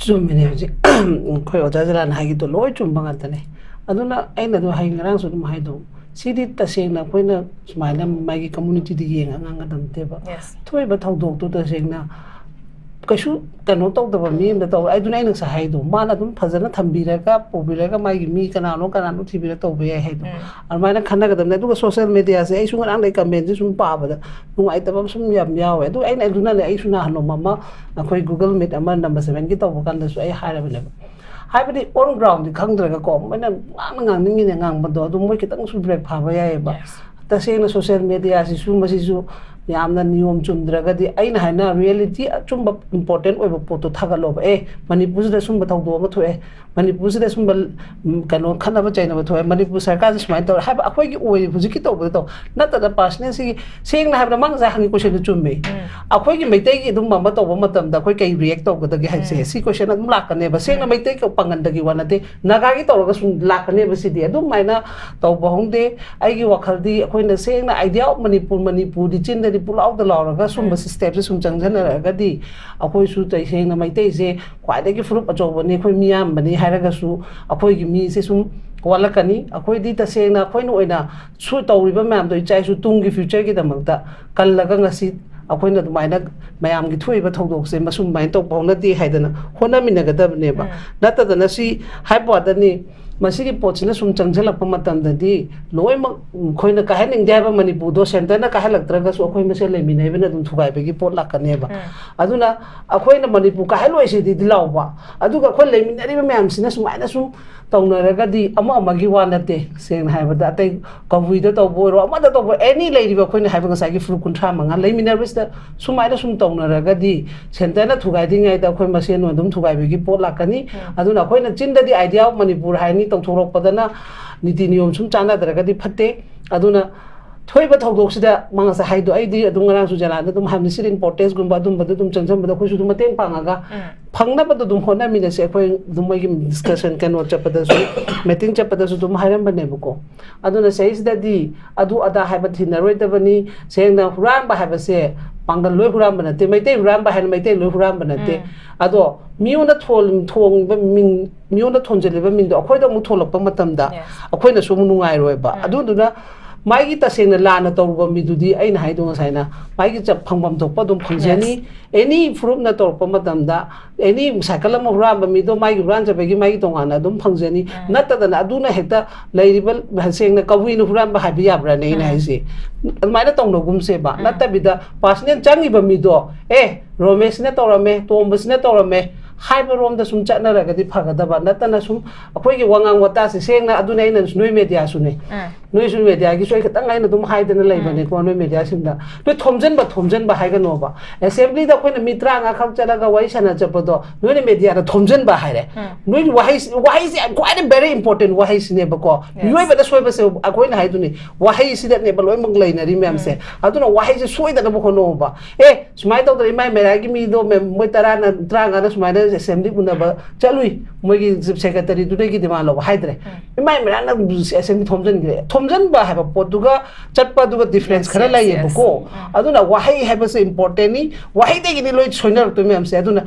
ꯆꯨꯝꯃꯤꯅꯦ, ꯍꯧꯖꯤꯛ ꯑꯩꯈꯣꯏ ꯑꯣꯖꯥ ꯖꯂꯥꯟꯅ ꯍꯥꯏꯒꯤꯗꯣ ꯂꯣꯏ ꯆꯨꯝꯕ ꯉꯥꯛꯇꯅꯦ꯫ ꯑꯗꯨꯅ ꯑꯩꯅ ꯑꯗꯨꯝ ꯍꯥꯏ, ꯉꯔꯥꯡꯁꯨ ꯑꯗꯨꯝ ꯍꯥꯏꯗꯣ, ꯁꯤꯗꯤ ꯇꯁꯦꯡꯅ ꯑꯩꯈꯣꯏꯅ ꯁꯨꯃꯥꯏꯅ ꯃꯥꯒꯤ ꯀꯝꯃ꯭ꯌꯨꯅꯤꯇꯤꯗ ꯌꯦꯡꯉꯒ ꯉꯥꯡꯒꯗꯕ ꯅꯠꯇꯦꯕ꯫ Yes. ꯊꯣꯛꯏꯕ ꯊꯧꯗꯣꯛꯇꯨ ꯇꯁꯦꯡꯅ ꯀꯩꯁꯨ ꯀꯩꯅꯣ ꯇꯧꯗꯕ ꯃꯤ ꯑꯃꯗ ꯇꯧꯔꯦ꯫ ꯑꯗꯨꯅ ꯑꯩꯅ ꯉꯁꯥꯏ ꯍꯥꯏꯗꯣ, ꯃꯥꯅ ꯑꯗꯨꯝ ꯐꯖꯅ ꯊꯝꯕꯤꯔꯒ, ꯄꯨꯕꯤꯔꯒ, ꯃꯥꯒꯤ ꯃꯤ ꯀꯅꯥꯅꯣ ꯀꯅꯥꯅꯣ ꯊꯤꯕꯤꯔ ꯇꯧꯕ ꯌꯥꯏ ꯍꯥꯏꯗꯣ, ꯎꯝ. ꯑꯗꯨꯃꯥꯏꯅ ꯈꯟꯅꯒꯗꯕꯅꯦ꯫ ꯑꯗꯨꯒ ꯁꯣꯁꯦꯜ ꯃꯦꯗꯤꯌꯥꯁꯦ, ꯑꯩꯁꯨ ꯉꯔꯥꯡꯗꯩ ꯀꯃꯦꯟꯁꯦ ꯁꯨꯝ ꯄꯥꯕꯗ ꯅꯨꯡꯉꯥꯏꯇꯕ ꯑꯃ ꯁꯨꯝ ꯌꯥꯝ ꯌꯥꯎꯋꯦ꯫ ꯑꯗꯨ ꯑꯩꯅ, ꯑꯗꯨꯅꯅꯦ, ꯑꯩꯁꯨ ꯅꯍꯥꯟ ꯅꯣꯡꯃ ꯑꯃ ꯑꯩꯈꯣꯏ ꯒꯨꯒꯜ ꯃꯤꯠ ꯑꯃ ꯅꯝꯕꯔ ꯁꯚꯦꯟꯒꯤ ꯇꯧꯕ ꯀꯥꯟꯗꯁꯨ ꯑꯩ ꯍꯥꯏꯔꯕꯅꯦꯕ꯫ ꯍꯥꯏꯕꯗꯤ ꯑꯣꯟ ꯒ꯭ꯔꯥꯎꯟꯗꯤ ꯈꯪꯗ꯭ꯔꯒꯀꯣ, ꯃꯣꯏꯅ ꯉꯥꯡꯅ ꯉꯥꯡꯅꯤꯡꯉꯤꯅꯦ ꯉꯥꯡꯕꯗꯣ, ꯑꯗꯨ ꯃꯣꯏ ꯈꯤꯇꯪꯁꯨ ꯕ꯭ꯔꯦꯛ ꯐꯥꯕ ꯌꯥꯏꯑꯕ꯫ Yes. ꯇꯁꯦꯡꯅ ꯁꯣꯁꯦꯜ ꯃꯦꯗꯤꯌꯥꯁꯤꯁꯨ, ꯃꯁꯤꯁꯨ ꯌꯥꯝꯅ ꯅꯤꯌꯣꯝ ꯆꯨꯝꯗ꯭ꯔꯒꯗꯤ, ꯑꯩꯅ ꯍꯥꯏꯅ reality ꯑꯆꯨꯝꯕ important ꯑꯣꯏꯕ ꯄꯣꯠꯇꯣ ꯊꯥꯒꯠꯂꯣꯕ꯫ ꯑꯦ, ꯃꯅꯤꯄꯨꯔꯁꯤꯗ ꯁꯨꯝꯕ ꯊꯧꯗꯣꯛ ꯑꯃ ꯊꯣꯛꯑꯦ, ꯃꯅꯤꯄꯨꯔꯁꯤꯗ ꯁꯨꯝꯕ, ꯎꯝ, ꯀꯩꯅꯣ, ꯈꯠꯅꯕ ꯆꯩꯅꯕ ꯊꯣꯛꯑꯦ, ꯃꯅꯤꯄꯨꯔ ꯁꯔꯀꯥꯔꯁꯦ ꯁꯨꯃꯥꯏꯅ ꯇꯧꯔꯦ ꯍꯥꯏꯕ, ꯑꯩꯈꯣꯏꯒꯤ ꯑꯣꯏ ꯍꯧꯖꯤꯛꯀꯤ ꯇꯧꯕꯗ ꯇꯧ, ꯅꯠꯇꯅ personal ꯁꯤꯒꯤ, ꯁꯦꯡꯅ ꯍꯥꯏꯕꯗ, ꯃꯥ ꯉꯁꯥꯏ ꯍꯪꯉꯤ question ꯗꯨ ꯆꯨꯝꯃꯦ꯫ ꯑꯩꯈꯣꯏꯒꯤ ꯃꯩꯇꯩꯒꯤ ꯑꯗꯨꯝꯕ ꯑꯃ ꯇꯧꯕ ꯃꯇꯝꯗ ꯑꯩꯈꯣꯏ ꯀꯩ react ꯇꯧꯒꯗꯒꯦ ꯍꯥꯏꯁꯦ, ꯁꯤ question ꯑꯗꯨꯝ ꯂꯥꯛꯀꯅꯦꯕ꯫ ꯁꯦꯡꯅ ꯃꯩꯇꯩ ꯄꯥꯉꯟꯗꯒꯤ ꯋꯥ ꯅꯠꯇꯦ, ꯅꯥꯒꯥꯒꯤ ꯇꯧꯔꯒꯁꯨ ꯂꯥꯛꯀꯅꯦꯕ ꯁꯤꯗꯤ꯫ ꯑꯗꯨꯃꯥꯏꯅ ꯇꯧꯕ ꯍꯧꯅꯗꯦ꯫ ꯑꯩꯒꯤ ꯋꯥꯈꯜꯗꯤ ꯑꯩꯈꯣꯏꯅ ꯁꯦꯡꯅ idea of ꯃꯅꯤꯄꯨꯔ, ꯃꯅꯤꯄꯨꯔꯗꯤ ꯆꯤꯟꯗꯗꯤ ꯄꯨꯂꯥꯎꯗ ꯂꯥꯎꯔꯒ ꯁꯨꯝꯕ step ꯁꯦ ꯁꯨꯝ ꯆꯪꯁꯤꯟꯅꯔꯒꯗꯤ, ꯑꯩꯈꯣꯏꯁꯨ ꯇꯁꯦꯡꯅ ꯃꯩꯇꯩꯁꯦ ꯈ꯭ꯋꯥꯏꯗꯒꯤ ꯐꯨꯔꯨꯞ ꯑꯆꯧꯕꯅꯤ, ꯑꯩꯈꯣꯏ ꯃꯤꯌꯥꯝꯕꯅꯤ ꯍꯥꯏꯔꯒꯁꯨ ꯑꯩꯈꯣꯏꯒꯤ ꯃꯤꯁꯦ ꯁꯨꯝ ꯋꯥꯠꯂꯛꯀꯅꯤ꯫ ꯑꯩꯈꯣꯏꯗꯤ ꯇꯁꯦꯡꯅ ꯑꯩꯈꯣꯏꯅ ꯑꯣꯏꯅ ꯁꯨ ꯇꯧꯔꯤꯕ ꯃꯌꯥꯝꯗꯣ ꯏꯆꯥ ꯏꯁꯨ ꯇꯨꯡꯒꯤ future ꯒꯤꯗꯃꯛꯇ ꯀꯜꯂꯒ ꯉꯁꯤ ꯑꯩꯈꯣꯏꯅ ꯑꯗꯨꯃꯥꯏꯅ ꯃꯌꯥꯝꯒꯤ ꯊꯣꯛꯏꯕ ꯊꯧꯗꯣꯛꯁꯦ ꯃꯁꯨꯃꯥꯏꯅ ꯇꯧꯕ ꯍꯧꯅꯗꯦ ꯍꯥꯏꯗꯅ ꯍꯣꯠꯅꯃꯤꯟꯅꯒꯗꯕꯅꯦꯕ꯫ ꯅꯠꯇꯗꯅ ꯁꯤ ꯍꯥꯏꯕ ꯋꯥꯗꯅꯤ, ꯃꯁꯤꯒꯤ ꯄꯣꯠꯁꯤꯅ ꯁꯨꯝ ꯆꯪꯁꯤꯜꯂꯛꯄ ꯃꯇꯝꯗꯗꯤ ꯂꯣꯏꯅꯃꯛ ꯑꯩꯈꯣꯏꯅ ꯀꯥꯏꯍꯟꯅꯤꯡꯗꯦ ꯍꯥꯏꯕ ꯃꯅꯤꯄꯨꯔꯗꯣ centre ꯅ ꯀꯥꯏꯍꯜꯂꯛꯇ꯭ꯔꯒꯁꯨ ꯑꯩꯈꯣꯏ ꯃꯁꯦꯜ ꯂꯩꯃꯤꯟꯅꯩꯕꯅ ꯑꯗꯨꯝ ꯊꯨꯒꯥꯏꯕꯒꯤ ꯄꯣꯠ ꯂꯥꯛꯀꯅꯦꯕ꯫ ꯑꯗꯨꯅ ꯑꯩꯈꯣꯏꯅ ꯃꯅꯤꯄꯨꯔ ꯀꯥꯏꯍꯜꯂꯣꯏꯁꯤꯗꯤ ꯂꯥꯎꯕ, ꯑꯗꯨꯒ ꯑꯩꯈꯣꯏ ꯂꯩꯃꯤꯟꯅꯔꯤꯕ ꯃꯌꯥꯝꯁꯤꯅ ꯁꯨꯃꯥꯏꯅ ꯁꯨꯝ ꯇꯧꯅꯔꯒꯗꯤ ꯑꯃ ꯑꯃꯒꯤ ꯋꯥ ꯅꯠꯇꯦ꯫ ꯁꯦꯡꯅ ꯍꯥꯏꯕꯗ ꯑꯇꯩ ꯀꯕꯨꯏꯗ ꯇꯧꯕ ꯑꯣꯏꯔꯣ, ꯑꯃꯗ ꯇꯧꯕ, any ꯂꯩꯔꯤꯕ ꯑꯩꯈꯣꯏꯅ ꯍꯥꯏꯕ ꯉꯁꯥꯏꯒꯤ ꯐꯨꯔꯨꯞ ꯀꯨꯟꯊ꯭ꯔꯥ ꯃꯉꯥ ꯂꯩꯃꯤꯟꯅꯕꯁꯤꯗ ꯁꯨꯃꯥꯏꯅ ꯁꯨꯝ ꯇꯧꯅꯔꯒꯗꯤ centre ꯅ ꯊꯨꯒꯥꯏꯗ꯭ꯔꯤꯉꯩꯗ ꯑꯩꯈꯣꯏ ꯃꯁꯦꯟ ꯑꯗꯨꯝ ꯊꯨꯒꯥꯏꯕꯒꯤ ꯄꯣꯠ ꯂꯥꯛꯀꯅꯤ꯫ ꯑꯗꯨꯅ ꯑꯩꯈꯣꯏꯅ ꯆꯤꯟꯗꯗꯤ idea of ꯃꯅꯤꯄꯨꯔ ꯍꯥꯏꯅꯤ, ꯇꯧꯊꯣꯔꯛꯄꯗꯅ ꯅꯤꯇꯤ ꯅꯤꯌꯣꯝ ꯁꯨꯝ ꯆꯥꯟꯅꯗ꯭ꯔꯒꯗꯤ ꯐꯠꯇꯦ꯫ ꯑꯗꯨꯅ ꯊꯣꯛꯏꯕ ꯊꯧꯗꯣꯛꯁꯤꯗ ꯃꯥ ꯉꯁꯥꯏ ꯍꯥꯏꯗꯣ, ꯑꯩꯗꯤ ꯑꯗꯨꯝ ꯉꯔꯥꯡꯁꯨ ꯖꯂꯥꯟꯗ ꯑꯗꯨꯝ ꯍꯥꯏꯕꯅꯤ, ꯁꯤꯗ importance ꯒꯨꯝꯕ ꯑꯗꯨꯝꯕꯗ ꯑꯗꯨꯝ ꯆꯪꯁꯤꯟꯕꯗ ꯑꯩꯈꯣꯏꯁꯨ ꯑꯗꯨꯝ ꯃꯇꯦꯡ ꯄꯥꯡꯉꯒ ꯐꯪꯅꯕꯗꯣ ꯑꯗꯨꯝ ꯍꯣꯠꯅꯃꯤꯟꯅꯁꯦ꯫ ꯑꯩꯈꯣꯏ ꯑꯗꯨꯝ ꯃꯣꯏꯒꯤ discussion ꯀꯩꯅꯣ ꯆꯠꯄꯗꯁꯨ, meeting ꯆꯠꯄꯗꯁꯨ ꯑꯗꯨꯝ ꯍꯥꯏꯔꯝꯕꯅꯦꯕꯀꯣ꯫ ꯑꯗꯨꯅ ꯁꯤꯗꯩꯁꯤꯗꯗꯤ ꯑꯗꯨ ꯑꯗꯥ ꯍꯥꯏꯕ ꯊꯤꯅꯔꯣꯏꯗꯕꯅꯤ꯫ ꯁꯦꯡꯅ ꯍꯨꯔꯥꯟꯕ ꯍꯥꯏꯕꯁꯦ ꯄꯥꯡꯒꯜ ꯂꯣꯏ ꯍꯨꯔꯥꯟꯕ ꯅꯠꯇꯦ, ꯃꯩꯇꯩ ꯍꯨꯔꯥꯟꯕ ꯍꯥꯏꯅ ꯃꯩꯇꯩ ꯂꯣꯏ ꯍꯨꯔꯥꯟꯕ ꯅꯠꯇꯦ꯫ ꯑꯗꯣ ꯃꯤꯉꯣꯟꯗ ꯊꯣꯟ-, ꯊꯣꯡꯕ ꯃꯤꯡ, ꯃꯤꯉꯣꯟꯗ ꯊꯣꯟꯖꯜꯂꯤꯕ ꯃꯤꯡꯗꯣ ꯑꯩꯈꯣꯏꯗ ꯑꯃꯨꯛ ꯊꯣꯛꯂꯛꯄ ꯃꯇꯝꯗ ꯑꯩꯈꯣꯏꯅꯁꯨ ꯑꯃꯨꯛ ꯅꯨꯡꯉꯥꯏꯔꯣꯏꯕ꯫ ꯑꯗꯨꯗꯨꯅ ꯃꯥꯒꯤ ꯇꯁꯦꯡꯅ ꯂꯥꯟꯅ ꯇꯧꯔꯨꯕ ꯃꯤꯗꯨꯗꯤ ꯑꯩꯅ ꯍꯥꯏꯗꯣ ꯉꯁꯥꯏꯅ, ꯃꯥꯒꯤ ꯆ-, ꯐꯪꯐꯝ ꯊꯣꯛꯄ ꯑꯗꯨꯝ ꯐꯪꯖꯅꯤ꯫ Any ꯐꯨꯔꯨꯞꯅ ꯇꯧꯔꯛꯄ ꯃꯇꯝꯗ, any ꯁꯥꯏꯀꯜ ꯑꯃ ꯍꯨꯔꯥꯟꯕ ꯃꯤꯗꯣ ꯃꯥꯒꯤ ꯍꯨꯔꯥꯟꯖꯕꯒꯤ ꯃꯥꯒꯤ ꯇꯣꯉꯥꯟꯅ ꯑꯗꯨꯝ ꯐꯪꯖꯅꯤ꯫ ꯅꯠꯇꯗꯅ ꯑꯗꯨꯅ ꯍꯦꯛꯇ ꯂꯩꯔꯤꯕ, ꯁꯦꯡꯅ ꯀꯕꯨꯏꯅ ꯍꯨꯔꯥꯟꯕ ꯍꯥꯏꯕ ꯌꯥꯕ꯭ꯔꯥꯅꯦ ꯑꯩꯅ ꯍꯥꯏꯁꯦ? ꯑꯗꯨꯃꯥꯏꯅ ꯇꯧꯅꯒꯨꯝꯁꯦꯕ꯫ ꯅꯠꯇꯕꯤꯗ personal ꯆꯪꯉꯤꯕ ꯃꯤꯗꯣ, "ꯑꯦ, ꯔꯣꯃꯦꯁꯅ ꯇꯧꯔꯝꯃꯦ, ꯇꯣꯝꯕꯁꯤꯅ ꯇꯧꯔꯝꯃꯦ" ꯍꯥꯏꯕ ꯔꯣꯝꯗ ꯁꯨꯝ ꯆꯠꯅꯔꯒꯗꯤ ꯐꯒꯗꯕ ꯅꯠꯇꯅ, ꯁꯨꯝ ꯑꯩꯈꯣꯏꯒꯤ ꯋꯥꯉꯥꯡ ꯋꯥꯇꯥꯁꯦ, ꯁꯦꯡꯅ ꯑꯗꯨꯅꯦ ꯑꯩꯅ ꯅꯣꯏ ꯃꯦꯗꯤꯌꯥꯁꯨꯅꯦ, ꯎꯝ. ꯅꯣꯏꯁꯨ ꯃꯦꯗꯤꯌꯥꯒꯤꯁꯨ ꯑꯩ ꯈꯤꯇꯪ ꯑꯩꯅ ꯑꯗꯨꯝ ꯍꯥꯏꯗꯅ ꯂꯩꯕꯅꯤꯀꯣ, ꯅꯣꯏ ꯃꯦꯗꯤꯌꯥꯁꯤꯡꯗ ꯅꯣꯏ ꯊꯣꯝꯖꯤꯟꯕ ꯊꯣꯝꯖꯤꯟꯕ ꯍꯥꯏꯒꯅꯣꯕ꯫ ꯑꯦꯁꯦꯝꯕ꯭ꯂꯤꯗ ꯑꯩꯈꯣꯏꯅ ꯃꯤ ꯇꯔꯥꯃꯉꯥ ꯈꯛ ꯆꯠꯂꯒ ꯋꯥꯔꯤ ꯁꯥꯟꯅ ꯆꯠꯄꯗꯣ ꯅꯣꯏꯅ ꯃꯦꯗꯤꯌꯥꯗ ꯊꯣꯝꯖꯤꯟꯕ ꯍꯥꯏꯔꯦ꯫ ꯎꯝ. ꯅꯣꯏ ꯋꯥꯍꯩ, ꯋꯥꯍꯩꯁꯦ ꯌꯥꯝ ꯈ꯭ꯋꯥꯏꯗꯒꯤ very important ꯋꯥꯍꯩꯁꯤꯅꯦꯕꯀꯣ꯫ Yes. ꯃꯤꯑꯣꯏꯕꯗ ꯁꯣꯏꯕꯁꯦ ꯑꯩꯈꯣꯏꯅ ꯍꯥꯏꯗꯨꯅꯤ, ꯋꯥꯍꯩꯁꯤꯗꯅꯦꯕ ꯂꯣꯏꯅꯃꯛ ꯂꯩꯅꯔꯤ ꯃꯌꯥꯝꯁꯦ꯫ ꯑꯗꯨꯅ ꯋꯥꯍꯩꯁꯦ ꯁꯣꯏꯗꯅꯕ ꯍꯣꯠꯅꯧꯕ꯫ ꯑꯦ, ꯁꯨꯃꯥꯏꯅ ꯇꯧꯗꯅ ꯏꯃꯥꯏ ꯃꯦꯔꯥꯒꯤ ꯃꯤꯗꯣ ꯃꯦꯝ-, ꯃꯣꯏ ꯇꯔꯥꯅ, ꯇꯔꯥꯃꯉꯥꯅ ꯁꯨꯃꯥꯏꯅ ꯑꯦꯁꯦꯝꯕ꯭ꯂꯤ ꯎꯅꯕ ꯆꯠꯂꯨꯏ, ꯃꯣꯏꯒꯤ ꯆꯤꯐ ꯁꯦꯀ꯭ꯔꯦꯇꯔꯤꯗꯨꯗꯒꯤ ꯗꯤꯃꯥꯟ ꯂꯧꯕ ꯍꯥꯏꯗ꯭ꯔꯦ꯫ ꯏꯃꯥꯏ ꯃꯦꯔꯥꯅ ꯑꯦꯁꯦꯝꯕ꯭ꯂꯤ ꯊꯣꯝꯖꯤꯟꯈ꯭ꯔꯦ꯫ ꯊꯣꯝꯖꯤꯟꯕ ꯍꯥꯏꯕ ꯄꯣꯠꯇꯨꯒ ꯆꯠꯄꯗꯨꯒ ꯗꯤꯐ꯭ꯔꯦꯟꯁ Yes, ꯈꯔ yes, ꯂꯩꯌꯦꯕꯀꯣ꯫ Yes. ꯎꯝ. ꯑꯗꯨꯅ ꯋꯥꯍꯩ ꯍꯥꯏꯕꯁꯦ importantꯅꯤ꯫ ꯋꯥꯍꯩꯗꯒꯤꯗꯤ ꯂꯣꯏ ꯁꯣꯏꯅꯔꯛꯇꯣꯏ ꯃꯌꯥꯝꯁꯦ꯫ ꯑꯗꯨꯅ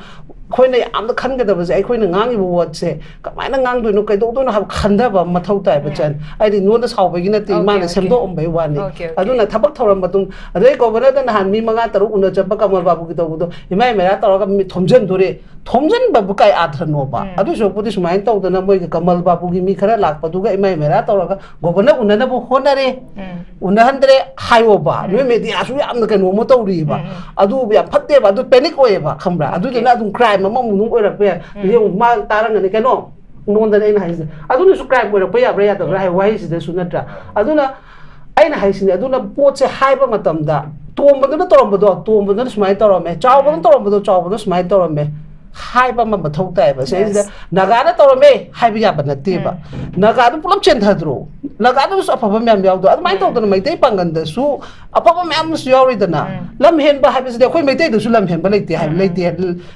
ꯑꯩꯈꯣꯏꯅ ꯌꯥꯝꯅ ꯈꯟꯒꯗꯕꯁꯦ, ꯑꯩꯈꯣꯏꯅ ꯉꯥꯡꯉꯤꯕ ꯋꯥꯔꯗꯁꯦ ꯀꯃꯥꯏꯅ ꯉꯥꯡꯗꯣꯏꯅꯣ, ꯀꯩꯗꯧꯗꯣꯏꯅꯣ ꯍꯥꯏꯕ ꯈꯟꯊꯕ ꯑꯃ ꯃꯊꯧ ꯇꯥꯏꯕ, ꯎꯝ. ꯆꯟ꯫ ꯑꯩꯗꯤ ꯅꯉꯣꯟꯗ ꯁꯥꯎꯕꯒꯤ ꯅꯠꯇꯦ, Okay, ꯏꯃꯥꯅ okay. ꯁꯦꯝꯗꯣꯛꯑꯝꯕꯩ ꯋꯥꯅꯤ꯫ Okay, okay. ꯑꯗꯨꯅ ꯊꯕꯛ ꯊꯧꯔꯝ ꯃꯇꯨꯡ, ꯑꯗꯩ ꯒꯣꯕꯔꯅꯔꯗ ꯅꯍꯥꯟ ꯃꯤ ꯃꯉꯥ ꯇꯔꯨꯛ ꯎꯅ ꯆꯠꯄ ꯀꯃꯜ ꯕꯥꯕꯨꯒꯤ ꯇꯧꯕꯗꯣ, ꯏꯃꯥꯏ ꯃꯦꯔꯥ ꯇꯧꯔꯒ ꯃꯤ ꯊꯣꯝꯖꯤꯟꯗꯣꯔꯦ꯫ ꯊꯣꯝꯖꯤꯟꯕꯕꯨ ꯀꯥꯏ ꯑꯥꯊ꯭ꯔꯅꯣꯕ? ꯎꯝ. ꯑꯗꯨ ꯁꯔꯨꯛꯄꯨꯗꯤ ꯁꯨꯃꯥꯏꯅ ꯇꯧꯗꯅ ꯃꯣꯏꯒꯤ ꯀꯃꯜ ꯕꯥꯕꯨꯒꯤ ꯃꯤ ꯈꯔ ꯂꯥꯛꯄꯗꯨꯒ ꯏꯃꯥꯏ ꯃꯦꯔꯥ ꯇꯧꯔꯒ ꯒꯣꯕꯔꯅꯔ ꯎꯅꯅꯕ ꯍꯣꯠꯅꯔꯦ꯫ ꯎꯝ. ꯎꯅꯍꯟꯗ꯭ꯔꯦ ꯍꯥꯏꯌꯣꯕ꯫ ꯎꯝ. ꯅꯣꯏ ꯃꯦꯗꯤꯌꯥꯁꯨ ꯌꯥꯝꯅ ꯀꯩꯅꯣꯝꯃ ꯇꯧꯔꯤꯕ꯫ ꯎꯝ, ꯎꯝ. ꯑꯗꯨ ꯌꯥꯝ ꯐꯠꯇꯦꯕ꯫ ꯑꯗꯨ ꯄꯦꯅꯤꯛ ꯑꯣꯏꯌꯦꯕ, ꯈꯪꯕ꯭ꯔꯥ? Okay. ꯑꯗꯨꯗꯨꯅ ꯑꯗꯨꯝ ꯀ꯭ꯔꯥꯏꯝ ꯑꯃꯃꯨꯛ ꯑꯗꯨꯝ ꯑꯣꯏꯔꯛꯄ ꯌꯥꯏ꯫ ꯎꯝ. ꯌꯦꯡꯉꯨ, ꯃꯥ ꯇꯥꯔꯝꯒꯅꯤ, "ꯀꯩꯅꯣ?" ꯅꯉꯣꯟꯗꯅꯦ ꯑꯩꯅ ꯍꯥꯏꯁꯦ꯫ ꯑꯗꯨꯅꯁꯨ ꯀ꯭ꯔꯥꯏꯝ ꯑꯣꯏꯔꯛꯄ ꯌꯥꯕ꯭ꯔꯥ ꯌꯥꯗꯕ꯭ꯔꯥ ꯍꯥꯏ ꯋꯥꯍꯩꯁꯤꯗꯁꯨ, ꯅꯠꯇ꯭ꯔꯥ? ꯑꯗꯨꯅ ꯑꯩꯅ ꯍꯥꯏꯁꯤꯅꯦ, ꯑꯗꯨꯅ ꯄꯣꯠꯁꯦ ꯍꯥꯏꯕ ꯃꯇꯝꯗ ꯇꯣꯝꯕꯗꯨꯅ ꯇꯧꯔꯝꯕꯗꯣ, ꯇꯣꯝꯕꯗꯨꯅ ꯁꯨꯃꯥꯏꯅ ꯇꯧꯔꯝꯃꯦ, ꯆꯥꯎꯕꯗꯨꯅ ꯇꯧꯔꯝꯕꯗꯣ, ꯆꯥꯎꯕꯗꯨꯅ ꯁꯨꯃꯥꯏꯅ ꯇꯧꯔꯝꯃꯦ ꯍꯥꯏꯕ ꯑꯃ ꯃꯊꯧ ꯇꯥꯏꯌꯦꯕ꯫ ꯁꯤꯗꯩꯁꯤꯗ Yes. ꯅꯥꯒꯥꯅ ꯇꯧꯔꯝꯃꯦ ꯍꯥꯏꯕ ꯌꯥꯕ ꯅꯠꯇꯦꯕ꯫ ꯎꯝ. ꯅꯥꯒꯥꯗꯨ ꯄꯨꯂꯞ ꯆꯦꯟꯊꯗ꯭ꯔꯣ? ꯅꯥꯒꯥꯗꯨꯁꯨ ꯑꯐꯕ ꯃꯌꯥꯝ ꯌꯥꯎꯗ꯭ꯔꯣ? ꯑꯗꯨꯃꯥꯏꯅ ꯎꯝ. ꯇꯧꯗꯅ ꯃꯩꯇꯩ ꯄꯥꯡꯒꯟꯗꯁꯨ ꯑꯐꯕ ꯃꯌꯥꯝ ꯑꯃꯁꯨ ꯌꯥꯎꯔꯤꯗꯅ꯫ ꯎꯝ. ꯂꯝ ꯍꯦꯟꯕ ꯍꯥꯏꯕꯁꯤꯗꯤ ꯑꯩꯈꯣꯏ ꯃꯩꯇꯩꯗꯁꯨ ꯂꯝ ꯍꯦꯟꯕ ꯂꯩꯇꯦ ꯍꯥꯏꯕ, ꯎꯝ. ꯂꯩꯇꯦ,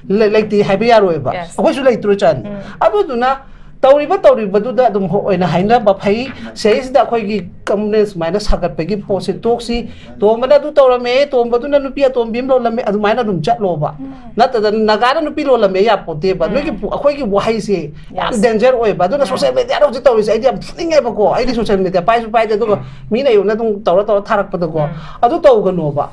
ꯂꯩ-, ꯂꯩꯇꯦ ꯍꯥꯏꯕ ꯌꯥꯔꯣꯏꯕ꯫ Yes. ꯑꯩꯈꯣꯏꯁꯨ ꯂꯩꯇ꯭ꯔꯣ, ꯆꯟ? ꯎꯝ. ꯑꯗꯨꯗꯨꯅ ꯇꯧꯔꯤꯕ ꯇꯧꯔꯤꯕꯗꯨꯗ ꯑꯗꯨꯝ ꯑꯣꯏꯅ ꯍꯥꯏꯅꯕ ꯐꯩ꯫ ꯁꯤꯗꯩꯁꯤꯗ ꯑꯩꯈꯣꯏꯒꯤ ꯀꯝꯃꯨꯅꯦꯜ ꯁꯨꯃꯥꯏꯅ ꯁꯥꯒꯠꯄꯒꯤ ꯄꯣꯠꯁꯦ ꯇꯣꯛꯁꯤ꯫ ꯇꯣꯝꯕꯅ ꯑꯗꯨ ꯇꯧꯔꯝꯃꯦ, ꯇꯣꯝꯕꯗꯨꯅ ꯅꯨꯄꯤ ꯑꯇꯣꯝꯕꯤ ꯑꯃ ꯂꯣꯜꯂꯝꯃꯦ, ꯑꯗꯨꯃꯥꯏꯅ ꯑꯗꯨꯝ ꯆꯠꯂꯣꯕ꯫ ꯅꯠꯇꯗꯅ ꯅꯥꯒꯥꯅ ꯅꯨꯄꯤ ꯂꯣꯜꯂꯝꯃꯦ ꯌꯥꯄꯣꯠꯇꯦꯕ꯫ ꯎꯝ. ꯅꯣꯏꯒꯤ ꯄꯨ-, ꯑꯩꯈꯣꯏꯒꯤ ꯋꯥꯍꯩꯁꯦ ꯌꯥꯝ Yes. ꯗꯦꯟꯖꯔ ꯑꯣꯏꯕ꯫ ꯑꯗꯨꯅ ꯎꯝ. ꯁꯣꯁꯤꯌꯦꯜ ꯃꯦꯗꯤꯌꯥꯗ ꯍꯧꯖꯤꯛ ꯇꯧꯔꯤꯁꯦ ꯑꯩꯗꯤ ꯌꯥꯝ ꯐꯨꯅꯤꯡꯉꯦꯕꯀꯣ꯫ ꯑꯩꯗꯤ ꯁꯣꯁꯤꯌꯦꯜ ꯃꯦꯗꯤꯌꯥ ꯄꯥꯏꯁꯨ ꯄꯥꯏꯗꯦ, ꯑꯗꯨꯒ ꯃꯤꯅ ꯑꯩꯉꯣꯟꯗ ꯑꯗꯨꯝ ꯇꯧꯔ ꯇꯧꯔ ꯊꯥꯔꯛꯄꯗꯀꯣ꯫ ꯎꯝ. ꯑꯗꯨ ꯇꯧꯒꯅꯣꯕ꯫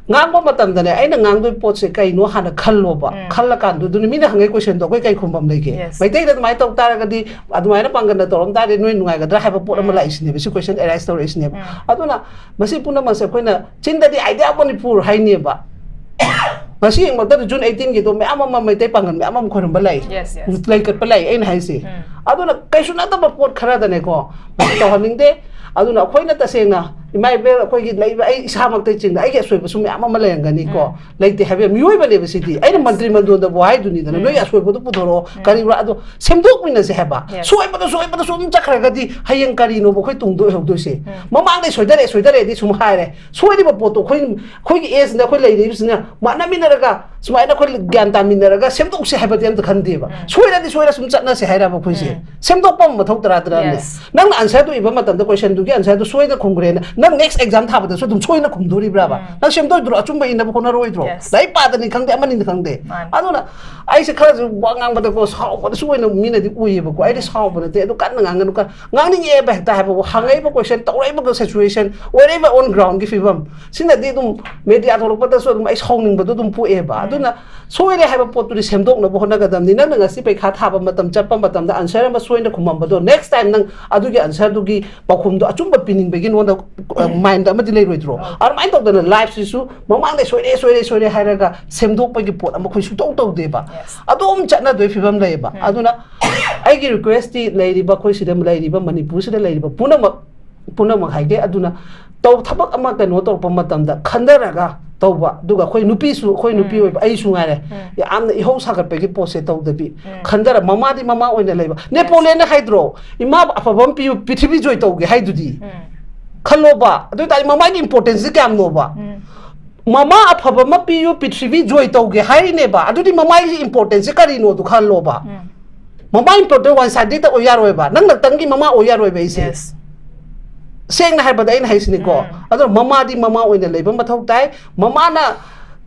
ꯉꯥꯡꯕ ꯃꯇꯝꯗꯅꯦ, ꯑꯩꯅ ꯉꯥꯡꯗꯣꯏ ꯄꯣꯠꯁꯦ ꯀꯩꯅꯣ ꯍꯥꯟꯅ ꯈꯜꯂꯣꯕ꯫ ꯎꯝ. ꯈꯜꯂꯀꯥꯟꯗꯨꯗ ꯃꯤꯅ ꯍꯪꯉꯛꯏ ꯀꯣꯏꯁꯟꯗꯣ ꯑꯩꯈꯣꯏ ꯀꯩ ꯈꯨꯝꯐꯝ ꯂꯩꯒꯦ? Yes. ꯃꯩꯇꯩꯗ ꯑꯗꯨꯃꯥꯏꯅ ꯇꯧ ꯇꯥꯔꯒꯗꯤ, ꯑꯗꯨꯃꯥꯏꯅ ꯄꯥꯡꯒꯜꯗ ꯇꯧꯔꯝ ꯇꯥꯔꯗꯤ ꯅꯣꯏ ꯅꯨꯡꯉꯥꯏꯒꯗ꯭ꯔꯥ ꯍꯥꯏꯕ ꯄꯣꯠ ꯑꯃ ꯎꯝ. ꯂꯥꯛꯏꯁꯤꯅꯦꯕ꯫ ꯁꯤ ꯀꯣꯏꯁꯟ ꯑꯦꯔꯥꯏꯁ ꯇꯧꯔꯛꯏꯁꯤꯅꯦꯕ꯫ ꯎꯝ. ꯑꯗꯨꯅ ꯃꯁꯤ ꯄꯨꯝꯅꯃꯛꯁꯦ ꯑꯩꯈꯣꯏꯅ ꯆꯤꯟꯗꯗꯤ "Idea of Manipur" ꯍꯥꯏꯅꯦꯕ꯫ ꯉꯁꯤ ꯌꯦꯡꯕꯗ ꯖꯨꯟ ꯑꯩꯠꯇꯤꯟꯒꯤꯗꯣ ꯃꯌꯥꯝ ꯑꯃ ꯃꯩꯇꯩ ꯄꯥꯡꯒꯜ ꯃꯌꯥꯝ ꯑꯃ ꯈꯣꯏꯔꯝꯕ ꯂꯩ꯫ Yes, yes. ꯂꯩꯀꯠꯄ ꯂꯩ ꯑꯩꯅ ꯍꯥꯏꯁꯦ꯫ ꯎꯝ. ꯑꯗꯨꯅ ꯀꯩꯁꯨ ꯅꯠꯇꯕ ꯄꯣꯠ ꯈꯔꯗꯅꯦꯀꯣ ꯇꯧꯍꯟꯅꯤꯡꯗꯦ꯫ ꯑꯗꯨꯅ ꯑꯩꯈꯣꯏꯅ ꯇꯁꯦꯡꯅ ꯏꯃꯥ ꯏꯕꯦꯜ ꯑꯩꯈꯣꯏꯒꯤ ꯂꯩꯕ ꯑꯩ ꯏꯁꯥꯃꯛꯇꯩ ꯆꯤꯡꯅ ꯑꯩꯒꯤ ꯑꯁꯣꯏꯕꯁꯨ ꯃꯌꯥꯝ ꯑꯃ ꯂꯩꯔꯝꯒꯅꯤꯀꯣ꯫ ꯎꯝ. ꯂꯩꯇꯦ ꯍꯥꯏꯕ ꯌꯥꯝ ꯃꯤꯑꯣꯏꯕꯅꯦꯕ ꯁꯤꯗꯤ꯫ ꯑꯩꯅ Yes. ꯃꯟꯇ꯭ꯔꯤ ꯃꯟꯗꯣꯟꯗꯕꯨ ꯍꯥꯏꯗꯨꯅꯤꯗꯅ ꯎꯝ. ꯅꯣꯏ ꯑꯁꯣꯏꯕꯗꯨ ꯄꯨꯊꯣꯔꯛꯑꯣ ꯎꯝ. ꯀꯔꯤꯔꯥ ꯑꯗꯣ ꯁꯦꯝꯗꯣꯛꯃꯤꯟꯅꯁꯦ ꯍꯥꯏꯕ꯫ Yes. ꯁꯣꯏꯕꯗ ꯁꯣꯏꯕꯗ ꯁꯨꯝ ꯆꯠꯈ꯭ꯔꯒꯗꯤ ꯍꯌꯦꯡ ꯀꯔꯤꯅꯣꯕ ꯑꯩꯈꯣꯏ ꯇꯨꯡꯗ ꯑꯣꯏꯍꯧꯗꯣꯏꯁꯦ꯫ ꯎꯝ. ꯃꯃꯥꯡꯗꯩ ꯁꯣꯏꯗꯔꯛꯑꯦ ꯁꯣꯏꯗꯔꯛꯑꯦꯗꯤ ꯁꯨꯝ ꯍꯥꯏꯔꯦ꯫ ꯁꯣꯏꯔꯤꯕ ꯄꯣꯠꯇꯣ ꯑꯩꯈꯣꯏ ꯑꯩꯈꯣꯏꯒꯤ ꯑꯦꯖꯅ ꯑꯩꯈꯣꯏ ꯂꯩꯔꯤꯕꯁꯤꯅ ꯃꯥꯟꯅꯃꯤꯟꯅꯔꯒ ꯁꯨꯃꯥꯏꯅ ꯑꯩꯈꯣꯏ ꯒ꯭ꯌꯥꯟ ꯇꯥꯃꯤꯟꯅꯔꯒ ꯁꯦꯝꯗꯣꯛꯁꯦ ꯍꯥꯏꯕꯗꯤ ꯑꯝꯇ ꯈꯟꯗꯦꯕ꯫ ꯎꯝ. ꯁꯣꯏꯔꯗꯤ ꯁꯣꯏꯔ ꯁꯨꯝ ꯆꯠꯅꯁꯦ ꯍꯥꯏꯔꯕ ꯑꯩꯈꯣꯏꯁꯦ꯫ ꯎꯝ. ꯁꯦꯝꯗꯣꯛꯄ ꯑꯃ ꯃꯊꯧ ꯇꯔꯥ ꯇꯔꯥꯅꯦ꯫ Yes. ꯅꯪꯅ ꯑꯟꯁꯔꯗꯨ ꯏꯕ ꯃꯇꯝꯗ ꯀꯣꯏꯁꯟꯗꯨꯒꯤ ꯑꯟꯁꯔꯗꯨ ꯁꯣꯏꯅ ꯈꯨꯝꯈ꯭ꯔꯦꯅ ꯅꯪ ꯅꯦꯛꯁ ꯑꯦꯛꯖꯥꯝ ꯊꯥꯕꯗꯁꯨ ꯑꯗꯨꯝ ꯁꯣꯏꯅ ꯈꯨꯝꯗꯣꯔꯤꯕ꯭ꯔꯥꯕ? ꯎꯝ. ꯅꯪ ꯁꯦꯝꯗꯣꯛꯏꯗꯨꯔꯣ? ꯑꯆꯨꯝꯕ ꯏꯅꯕ ꯍꯣꯠꯅꯔꯣꯏꯗ꯭ꯔꯣ? Yes. ꯂꯥꯏꯔꯤꯛ ꯄꯥꯗꯅꯤ ꯈꯪꯗꯦ ꯑꯃꯅꯤꯅꯤ ꯈꯪꯗꯦ꯫ ꯃꯥꯅꯤ. ꯑꯗꯨꯅ ꯑꯩꯁꯦ ꯈꯔꯁꯨ ꯋꯥ ꯉꯥꯡꯕꯗꯀꯣ ꯁꯥꯎꯕꯗꯁꯨ ꯑꯣꯏꯅ ꯃꯤꯅꯗꯤ ꯎꯏꯌꯦꯕꯀꯣ꯫ ꯑꯩꯗꯤ ꯁꯥꯎꯕ ꯅꯠꯇꯦ ꯑꯗꯨ ꯀꯟꯅ ꯉꯥꯡꯒꯅꯨ ꯀꯟꯅ ꯉꯥꯡꯅꯤꯡꯉꯦꯕ ꯍꯦꯛꯇ ꯍꯥꯏꯕꯕꯨ ꯍꯪꯉꯛꯏꯕ ꯀꯣꯏꯁꯟ ꯇꯧꯔꯛꯏꯕ ꯁꯤꯆꯨꯋꯦꯁꯟ wherever on groundꯒꯤ ꯐꯤꯕꯝ ꯁꯤꯅꯗꯤ ꯑꯗꯨꯝ ꯃꯦꯗꯤꯌꯥ ꯊꯣꯛꯂꯛꯄꯗꯁꯨ ꯑꯗꯨꯝ ꯑꯩ ꯁꯥꯎꯅꯤꯡꯕꯗꯣ ꯑꯗꯨꯝ ꯄꯣꯛꯑꯦꯕ꯫ ꯎꯝ. ꯑꯗꯨꯅ ꯁꯣꯏꯔꯦ ꯍꯥꯏꯕ ꯄꯣꯠꯇꯨꯗꯤ ꯁꯦꯝꯗꯣꯛꯅꯕ ꯍꯣꯠꯅꯒꯗꯕꯅꯤ꯫ ꯅꯪꯅ ꯉꯁꯤ ꯄꯩꯈꯥ ꯊꯥꯕ ꯃꯇꯝ ꯆꯠꯄ ꯃꯇꯝꯗ ꯑꯟꯁꯔ ꯑꯃ ꯁꯣꯏꯅ ꯈꯨꯝꯃꯝꯕꯗꯣ ꯅꯦꯛꯁ ꯇꯥꯏꯝ ꯅꯪ ꯑꯗꯨꯒꯤ ꯑꯟꯁꯔꯗꯨꯒꯤ ꯄꯥꯎꯈꯨꯝꯗꯣ ꯑꯆꯨꯝꯕ ꯄꯤꯅꯤꯡꯕꯒꯤ ꯅꯉꯣꯟꯗ ꯃꯥꯏꯟꯗ ꯑꯃꯗꯤ ꯂꯩꯔꯣꯏꯗ꯭ꯔꯣ? Okay. ꯑꯗꯨꯃꯥꯏꯅ ꯇꯧꯗꯅ ꯂꯥꯏꯐꯁꯤꯁꯨ ꯃꯃꯥꯡꯗ ꯁꯣꯏꯔꯦ ꯁꯣꯏꯔꯦ ꯁꯣꯏꯔꯦ ꯍꯥꯏꯔꯒ ꯁꯦꯝꯗꯣꯛꯄꯒꯤ ꯄꯣꯠ ꯑꯃ ꯑꯩꯈꯣꯏ ꯁꯨꯡꯇꯧ ꯇꯧꯗꯦꯕ꯫ Yes. ꯑꯗꯨꯝ ꯆꯠꯅꯗꯣꯏ ꯐꯤꯕꯝ ꯂꯩꯌꯦꯕ꯫ ꯎꯝ. ꯑꯗꯨꯅ ꯑꯩꯒꯤ ꯔꯤꯀ꯭ꯋꯦꯁꯇꯤ ꯂꯩꯔꯤꯕ ꯑꯩꯈꯣꯏ ꯁꯤꯗ ꯂꯩꯔꯤꯕ ꯃꯅꯤꯄꯨꯔꯁꯤꯗ ꯂꯩꯔꯤꯕ ꯄꯨꯝꯅꯃꯛ ꯄꯨꯝꯅꯃꯛ ꯍꯥꯏꯒꯦ꯫ ꯑꯗꯨꯅ ꯇꯧ ꯊꯕꯛ ꯑꯃ ꯀꯩꯅꯣ ꯇꯧꯔꯛꯄ ꯃꯇꯝꯗ ꯈꯟꯊꯔꯒ ꯇꯧꯕ꯫ ꯑꯗꯨꯒ ꯑꯩꯈꯣꯏ ꯅꯨꯄꯤꯁꯨ ꯑꯩꯈꯣꯏ ꯅꯨꯄꯤ ꯎꯝ. ꯑꯣꯏꯕ ꯑꯩꯁꯨ ꯉꯥꯏꯔꯦ ꯎꯝ. ꯌꯥꯝꯅ ꯏꯍꯧ ꯁꯥꯒꯠꯄꯒꯤ ꯄꯣꯠꯁꯦ ꯇꯧꯗꯕꯤ ꯎꯝ. ꯈꯟꯊꯔ ꯃꯃꯥꯗꯤ ꯃꯃꯥ ꯑꯣꯏꯅ ꯂꯩꯕ꯫ ꯅꯦꯄꯣꯂꯤꯌꯟꯅ ꯍꯥꯏꯗ꯭ꯔꯣ ꯏꯃꯥ ꯑꯐꯕ ꯑꯃ ꯄꯤꯌꯨ ꯄ꯭ꯔꯤꯊꯤꯕꯤ ꯖꯣꯏ ꯇꯧꯒꯦ ꯍꯥꯏꯗꯨꯗꯤ꯫ ꯎꯝ. ꯈꯜꯂꯣꯕ ꯑꯗꯨ ꯑꯣꯏꯇꯥꯔꯗꯤ ꯃꯃꯥꯒꯤ ꯏꯝꯄꯣꯔꯇꯦꯟꯁꯁꯦ ꯀꯌꯥꯝꯅꯣꯕ? ꯎꯝ. ꯃꯃꯥ ꯑꯐꯕ ꯑꯃ ꯄꯤꯌꯨ ꯄ꯭ꯔꯤꯊꯤꯕꯤ ꯖꯣꯏ ꯇꯧꯒꯦ ꯍꯥꯏꯔꯤꯅꯦꯕ꯫ ꯑꯗꯨꯗꯤ ꯃꯃꯥꯒꯤ ꯏꯝꯄꯣꯔꯇꯦꯟꯁꯁꯦ ꯀꯔꯤꯅꯣꯗꯣ ꯈꯜꯂꯣꯕ꯫ ꯎꯝ. ꯃꯃꯥ ꯏꯝꯄꯣꯔꯇꯦꯟ ꯋꯥꯟ ꯁꯥꯏꯗꯦꯗ ꯑꯣꯏ ꯌꯥꯔꯣꯏꯕ꯫ ꯅꯪ ꯅꯛꯇꯪꯒꯤ ꯃꯃꯥ ꯑꯣꯏ ꯌꯥꯔꯣꯏꯕ ꯑꯩꯁꯦ꯫ Yes. ꯁꯦꯡꯅ ꯍꯥꯏꯕꯗ ꯑꯩꯅ ꯍꯥꯏꯁꯤꯅꯤꯀꯣ꯫ ꯎꯝ. ꯑꯗꯣ ꯃꯃꯥꯗꯤ ꯃꯃꯥ ꯑꯣꯏꯅ ꯂꯩꯕ ꯃꯊꯧ ꯇꯥꯏ꯫ ꯃꯃꯥꯅ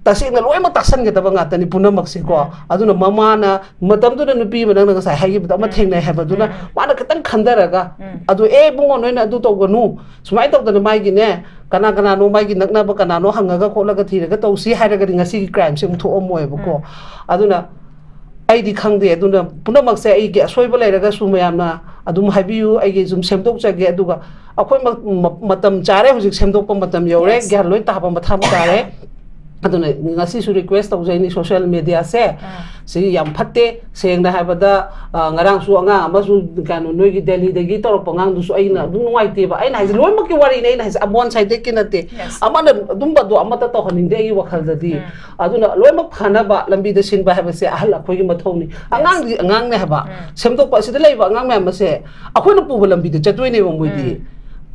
ꯇꯁꯦꯡꯅ ꯂꯣꯏꯅꯃꯛ ꯇꯥꯛꯁꯟꯒꯗꯕ ꯉꯥꯛꯇꯅꯤ ꯄꯨꯝꯅꯃꯛꯁꯦꯀꯣ꯫ ꯎꯝ. ꯑꯗꯨꯅ ꯃꯃꯥꯅ ꯃꯇꯝꯗꯨꯗ ꯅꯨꯄꯤ ꯑꯃ ꯅꯪꯅ ꯉꯁꯥꯏ ꯍꯥꯏꯈꯤꯕꯗꯣ ꯑꯃ ꯎꯝ. ꯊꯦꯡꯅꯩ ꯍꯥꯏꯕꯗꯨꯅ ꯎꯝ. ꯃꯥꯅ ꯈꯤꯇꯪ ꯈꯟꯊꯔꯒ ꯎꯝ. ꯑꯗꯨ ꯑꯦ ꯏꯕꯨꯡꯉꯣ ꯅꯣꯏꯅ ꯑꯗꯨ ꯇꯧꯒꯅꯨ ꯁꯨꯃꯥꯏꯅ ꯇꯧꯗꯅ ꯃꯥꯒꯤꯅꯦ ꯀꯅꯥ ꯀꯅꯥꯅꯣ ꯃꯥꯒꯤ ꯅꯛꯅꯕ ꯀꯅꯥꯅꯣ ꯍꯪꯉꯒ ꯈꯣꯠꯂꯒ ꯊꯤꯔꯒ ꯇꯧꯁꯤ ꯍꯥꯏꯔꯒꯗꯤ ꯉꯁꯤꯒꯤ ꯀ꯭ꯔꯥꯏꯝꯁꯦ ꯑꯃꯨꯛ ꯊꯣꯛꯑꯝꯃꯣꯏꯕꯀꯣ꯫ ꯎꯝ. ꯑꯗꯨꯅ ꯑꯩꯗꯤ ꯈꯪꯗꯦ꯫ ꯑꯗꯨꯅ ꯄꯨꯝꯅꯃꯛꯁꯦ ꯑꯩꯒꯤ ꯑꯁꯣꯏꯕ ꯂꯩꯔꯒꯁꯨ ꯃꯌꯥꯝꯅ ꯑꯗꯨꯝ ꯍꯥꯏꯕꯤꯌꯨ꯫ ꯑꯩꯒꯤ ꯁꯨꯝ ꯁꯦꯝꯗꯣꯛꯆꯒꯦ꯫ ꯑꯗꯨꯒ ꯑꯩꯈꯣꯏ ꯃ-, ꯃ-, ꯃꯇꯝ ꯆꯥꯔꯦ ꯍꯧꯖꯤꯛ ꯁꯦꯝꯗꯣꯛꯄ ꯃꯇꯝ ꯌꯧꯔꯦ꯫ Yes. ꯒ꯭ꯌꯥꯟ ꯂꯣꯏ ꯇꯥꯕ ꯃꯊꯪ ꯇꯥꯔꯦ꯫ ꯑꯗꯨꯅ ꯉꯁꯤꯁꯨ ꯔꯤꯀ꯭ꯋꯦꯁ ꯇꯧꯖꯩꯅꯤ, ꯁꯣꯁꯤꯌꯦꯜ ꯃꯦꯗꯤꯌꯥꯁꯦ ꯁꯤ ꯌꯥꯝ ꯐꯠꯇꯦ꯫ ꯁꯦꯡꯅ ꯍꯥꯏꯕꯗ, ꯑ, ꯉꯔꯥꯡꯁꯨ ꯑꯉꯥꯡ ꯑꯃꯁꯨ, ꯀꯩꯅꯣ, ꯅꯣꯏꯒꯤ ꯗꯦꯜꯂꯤꯗꯒꯤ ꯇꯧꯔꯛꯄ ꯑꯉꯥꯡꯗꯨꯁꯨ ꯑꯩꯅ ꯑꯗꯨꯝ ꯅꯨꯡꯉꯥꯏꯇꯦꯕ꯫ ꯑꯩꯅ ꯍꯥꯏꯁꯦ ꯂꯣꯏꯅꯃꯛꯀꯤ ꯋꯥꯔꯤꯅꯦ ꯑꯩꯅ ꯍꯥꯏꯁꯦ, ꯑꯕꯣꯟ ꯁꯥꯏꯗꯦꯛꯀꯤ ꯅꯠꯇꯦ꯫ Yes. ꯑꯃꯅ ꯑꯗꯨꯝꯕꯗꯣ ꯑꯃꯠꯇ ꯇꯧꯍꯟꯅꯤꯡꯗꯦ ꯑꯩꯒꯤ ꯋꯥꯈꯜꯗꯗꯤ꯫ ꯎꯝ. ꯑꯗꯨꯅ ꯂꯣꯏꯅꯃꯛ ꯐꯅꯕ ꯂꯝꯕꯤꯗ ꯁꯤꯟꯕ ꯍꯥꯏꯕꯁꯦ ꯑꯍꯜ ꯑꯩꯈꯣꯏꯒꯤ ꯃꯊꯧꯅꯤ꯫ ꯑꯉꯥꯡꯗꯤ ꯑꯉꯥꯡꯅꯦ ꯍꯥꯏꯕ꯫ ꯎꯝ. ꯁꯦꯝꯗꯣꯛꯄ ꯑꯁꯤꯗ ꯂꯩꯕ ꯑꯉꯥꯡ ꯃꯌꯥꯝ ꯑꯁꯦ ꯑꯩꯈꯣꯏꯅ ꯄꯨꯕ ꯂꯝꯕꯤꯗ ꯆꯠꯇꯣꯏꯅꯦꯕ ꯃꯣꯏꯗꯤ꯫ ꯎꯝ.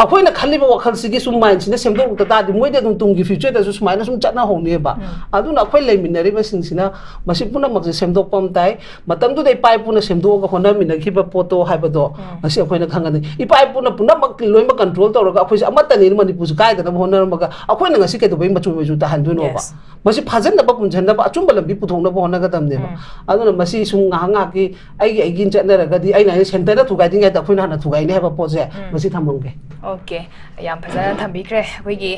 ꯑꯩꯈꯣꯏꯅ ꯈꯜꯂꯤꯕ ꯋꯥꯈꯜꯁꯤꯒꯤ ꯁꯨꯝ ꯃꯥꯏꯟꯁꯤꯅ ꯁꯦꯝꯗꯣꯛꯂꯛꯇ ꯇꯥꯔꯗꯤ ꯃꯣꯏꯗꯤ ꯑꯗꯨꯝ ꯇꯨꯡꯒꯤ ꯐ꯭ꯌꯨꯆꯔꯗꯁꯨ ꯁꯨꯃꯥꯏꯅ ꯁꯨꯝ ꯆꯠꯅꯍꯧꯅꯦꯕ꯫ ꯎꯝ. ꯑꯗꯨꯅ ꯑꯩꯈꯣꯏ ꯂꯩꯃꯤꯟꯅꯔꯤꯕꯁꯤꯡꯁꯤꯅ ꯃꯁꯤ ꯄꯨꯝꯅꯃꯛꯁꯦ ꯁꯦꯝꯗꯣꯛꯄ ꯑꯃ ꯇꯥꯏ꯫ ꯃꯇꯝꯗꯨꯗ ꯏꯄꯥ ꯏꯄꯨꯅ ꯁꯦꯝꯗꯣꯛꯑꯒ ꯍꯣꯠꯅꯃꯤꯟꯅꯈꯤꯕ ꯄꯣꯠꯇꯣ ꯍꯥꯏꯕꯗꯣ ꯎꯝ. ꯉꯁꯤ ꯑꯩꯈꯣꯏꯅ ꯈꯪꯒꯅꯤ꯫ ꯏꯄꯥ ꯏꯄꯨꯅ ꯄꯨꯝꯅꯃꯛ ꯂꯣꯏꯅꯃꯛ ꯀꯟꯇ꯭ꯔꯣꯜ ꯇꯧꯔꯒ ꯑꯩꯈꯣꯏꯁꯦ ꯑꯃꯠꯇꯅꯤ ꯃꯅꯤꯄꯨꯔꯁꯦ ꯀꯥꯏꯗꯅꯕ ꯍꯣꯠꯅꯔꯝꯃꯒ ꯑꯩꯈꯣꯏꯅ ꯉꯁꯤ ꯀꯩꯗꯧꯕꯩ ꯃꯆꯨ ꯃꯆꯨ ꯇꯥꯍꯟꯗꯣꯏꯅꯣꯕ? Yes. ꯃꯁꯤ ꯐꯥꯖꯟꯅꯕ ꯄꯨꯟꯁꯤꯟꯅꯕ ꯑꯆꯨꯝꯕ ꯂꯝꯕꯤ ꯄꯨꯊꯣꯛꯅꯕ ꯍꯣꯠꯅꯒꯗꯕꯅꯦꯕ꯫ ꯎꯝ. ꯑꯗꯨꯅ ꯃꯁꯤ ꯁꯨꯝ ꯉꯥꯏꯍꯥꯛ ꯉꯥꯏꯍꯥꯛꯀꯤ ꯑꯩꯒꯤ ꯑꯩꯒꯤ ꯆꯠꯅꯔꯒꯗꯤ ꯑꯩꯅ ꯍꯥꯏꯅ ꯁꯦꯟꯇꯔꯗ ꯊꯨꯒꯥꯏꯗ꯭ꯔꯤꯉꯩꯗ ꯑꯩꯈꯣꯏꯅ ꯍꯥꯟꯅ ꯊꯨꯒꯥꯏꯅꯤ ꯍꯥꯏꯕ ꯄꯣꯠꯁꯦ ꯎꯝ. ꯃꯁꯤ ꯊꯝꯃꯝꯒꯦ꯫ ꯑꯣꯀꯦ, ꯌꯥꯝ ꯐꯖꯅ ꯊꯝꯕꯤꯈ꯭ꯔꯦ꯫ ꯑꯩꯈꯣꯏꯒꯤ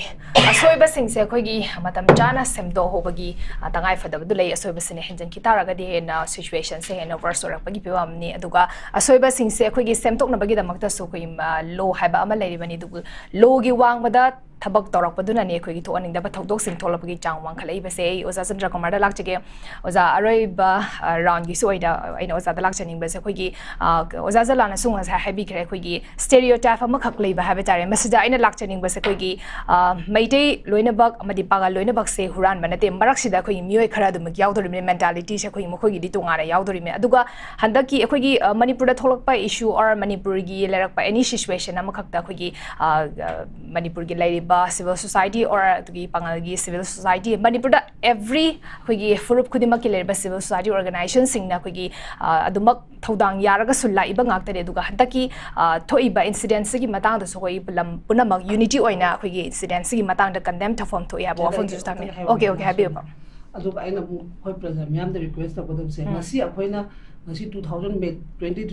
ꯑꯁꯣꯏꯕꯁꯤꯡꯁꯦ ꯑꯩꯈꯣꯏꯒꯤ ꯃꯇꯝ ꯆꯥꯅ ꯁꯦꯝꯗꯣꯛꯍꯧꯕꯒꯤ, ꯑ, ꯇꯉꯥꯏ ꯐꯗꯕꯗꯨ ꯂꯩ꯫ ꯑꯁꯣꯏꯕꯁꯤꯅ ꯍꯦꯟꯖꯤꯟꯈꯤ ꯇꯥꯔꯒꯗꯤ ꯍꯦꯟꯅ ꯁꯤꯆꯨꯋꯦꯁꯟꯁꯦ ꯍꯦꯟꯅ ꯋꯔꯁ ꯑꯣꯏꯔꯛꯄꯒꯤ ꯐꯤꯕꯝꯅꯤ꯫ ꯑꯗꯨꯒ ꯑꯁꯣꯏꯕꯁꯤꯡꯁꯦ ꯑꯩꯈꯣꯏꯒꯤ ꯁꯦꯝꯗꯣꯛꯅꯕꯒꯤꯗꯃꯛꯇꯁꯨ ꯑꯩꯈꯣꯏꯒꯤ, ꯑ, ꯂꯣ ꯍꯥꯏꯕ ꯑꯃ ꯂꯩꯔꯤꯕꯅꯤ꯫ ꯑꯗꯨꯕꯨ ꯂꯣꯒꯤ ꯋꯥꯡꯃꯗ ꯊꯕꯛ ꯇꯧꯔꯛꯄꯗꯨꯅꯅꯦ ꯑꯩꯈꯣꯏꯒꯤ ꯊꯣꯛꯍꯟꯅꯤꯡꯗꯕ ꯊꯧꯗꯣꯛꯁꯤꯡ ꯊꯣꯛꯂꯛꯄꯒꯤ ꯆꯥꯡ ꯋꯥꯡꯈꯠꯂꯛꯏꯕꯁꯦ꯫ ꯑꯩ ꯑꯣꯖꯥ ꯆꯟꯗ꯭ꯔ ꯀꯨꯃꯥꯔꯗ ꯂꯥꯛꯆꯒꯦ꯫ ꯑꯣꯖꯥ, ꯑꯔꯣꯏꯕ, ꯑ, ꯔꯥꯎꯟꯒꯤꯁꯨ ꯑꯣꯏꯅ ꯑꯩꯅ ꯑꯣꯖꯥꯗ ꯂꯥꯛꯆꯅꯤꯡꯕꯁꯦ ꯑꯩꯈꯣꯏꯒꯤ, ꯑ, ꯑꯣꯖꯥ ꯖꯂꯥꯅꯁꯨ ꯉꯁꯥꯏ ꯍꯥꯏꯕꯤꯈ꯭ꯔꯦ, ꯑꯩꯈꯣꯏꯒꯤ ꯁ꯭ꯇꯦꯔꯤꯑꯣꯇꯥꯏꯞ ꯑꯃꯈꯛ ꯂꯩꯕ ꯍꯥꯏꯕ ꯇꯥꯔꯦ꯫ ꯃꯁꯤꯗ ꯑꯩꯅ ꯂꯥꯛꯆꯅꯤꯡꯕꯁꯦ ꯑꯩꯈꯣꯏꯒꯤ, ꯑ, ꯃꯩꯇꯩ ꯂꯣꯏꯅꯃꯛ ꯑꯃꯗꯤ ꯄꯥꯉꯜ ꯂꯣꯏꯅꯃꯛꯁꯦ ꯍꯨꯔꯥꯟꯕ ꯅꯠꯇꯦ, ꯃꯔꯛꯁꯤꯗ ꯑꯩꯈꯣꯏꯒꯤ ꯃꯤꯑꯣꯏ ꯈꯔ ꯑꯗꯨꯃꯛ ꯌꯥꯎꯗꯣꯔꯤꯕꯅꯤ, ꯃꯦꯟꯇꯥꯂꯤꯇꯤꯁꯦ ꯑꯩꯈꯣꯏꯒꯤ ꯃꯈꯣꯏꯒꯤꯗꯤ ꯇꯣꯉꯥꯟꯅ ꯌꯥꯎꯗꯣꯔꯤꯕꯅꯤ꯫ ꯑꯗꯨꯒ ꯍꯟꯗꯛꯀꯤ ꯑꯩꯈꯣꯏꯒꯤ, ꯑ, ꯃꯅꯤꯄꯨꯔꯗ ꯊꯣꯛꯂꯛꯄ ꯏꯁꯨ ꯑꯣꯔ ꯃꯅꯤꯄꯨꯔꯒꯤ ꯂꯩꯔꯛꯄ ꯑꯦꯅꯤ ꯁꯤꯆꯨꯋꯦꯁꯟ ꯑꯃꯈꯛꯇ ꯑꯩꯈꯣꯏꯒꯤ, ꯑ, ꯑ, ꯃꯅꯤꯄꯨꯔꯒꯤ ꯂꯩꯔꯤꯕ ꯁꯤꯚꯤꯜ ꯁꯣꯁꯥꯏꯇꯤ ꯑꯣꯔ ꯑꯗꯨꯒꯤ ꯄꯥꯉꯜꯒꯤ ꯁꯤꯚꯤꯜ ꯁꯣꯁꯥꯏꯇꯤ, ꯃꯅꯤꯄꯨꯔꯗ ꯑꯦꯚ꯭ꯔꯤ ꯑꯩꯈꯣꯏꯒꯤ ꯐꯨꯔꯨꯞ ꯈꯨꯗꯤꯡꯃꯛꯀꯤ ꯂꯩꯔꯤꯕ ꯁꯤꯚꯤꯜ ꯁꯣꯁꯥꯏꯇꯤ ꯑꯣꯔꯒꯅꯥꯏꯖꯦꯁꯟꯁꯤꯡꯅ ꯑꯩꯈꯣꯏꯒꯤ, ꯑ, ꯑꯗꯨꯃꯛ ꯊꯧꯗꯥꯡ ꯌꯥꯔꯒꯁꯨ ꯂꯥꯛꯏꯕ ꯉꯥꯛꯇꯅꯤ꯫ ꯑꯗꯨꯒ ꯍꯟꯗꯛꯀꯤ, ꯑ, ꯊꯣꯛꯏꯕ ꯏꯟꯁꯤꯗꯦꯟꯁꯤꯒꯤ ꯃꯇꯥꯡꯗꯁꯨ ꯑꯩꯈꯣꯏ ꯂꯝ ꯄꯨꯝꯅꯃꯛ ꯌꯨꯅꯤꯇꯤ ꯑꯣꯏꯅ ꯑꯩꯈꯣꯏꯒꯤ ꯏꯟꯁꯤꯗꯦꯟꯁꯤꯒꯤ ꯃꯇꯥꯡꯗ ꯀꯟꯗꯦꯝ ꯇꯧꯐꯝ ꯊꯣꯛꯏ ꯍꯥꯏꯕ ꯋꯥꯐꯝꯗꯨꯁꯨ ꯊꯝꯃꯤ꯫ ꯑꯣꯀꯦ, ꯑꯣꯀꯦ, ꯍꯥꯏꯕꯤꯌꯨ꯫ ꯑꯗꯨꯒ ꯑꯩꯅ ꯑꯃꯨꯛ ꯑꯩꯈꯣꯏ ꯄ꯭ꯔꯖꯥ ꯃꯤꯌꯥꯝꯗ ꯔꯤꯀ꯭ꯋꯦꯁ ꯇꯧꯒꯗꯕꯁꯦ, ꯎꯝ. ꯉꯁꯤ ꯑꯩꯈꯣꯏꯅ ꯉꯁꯤ two thousand May, twenty,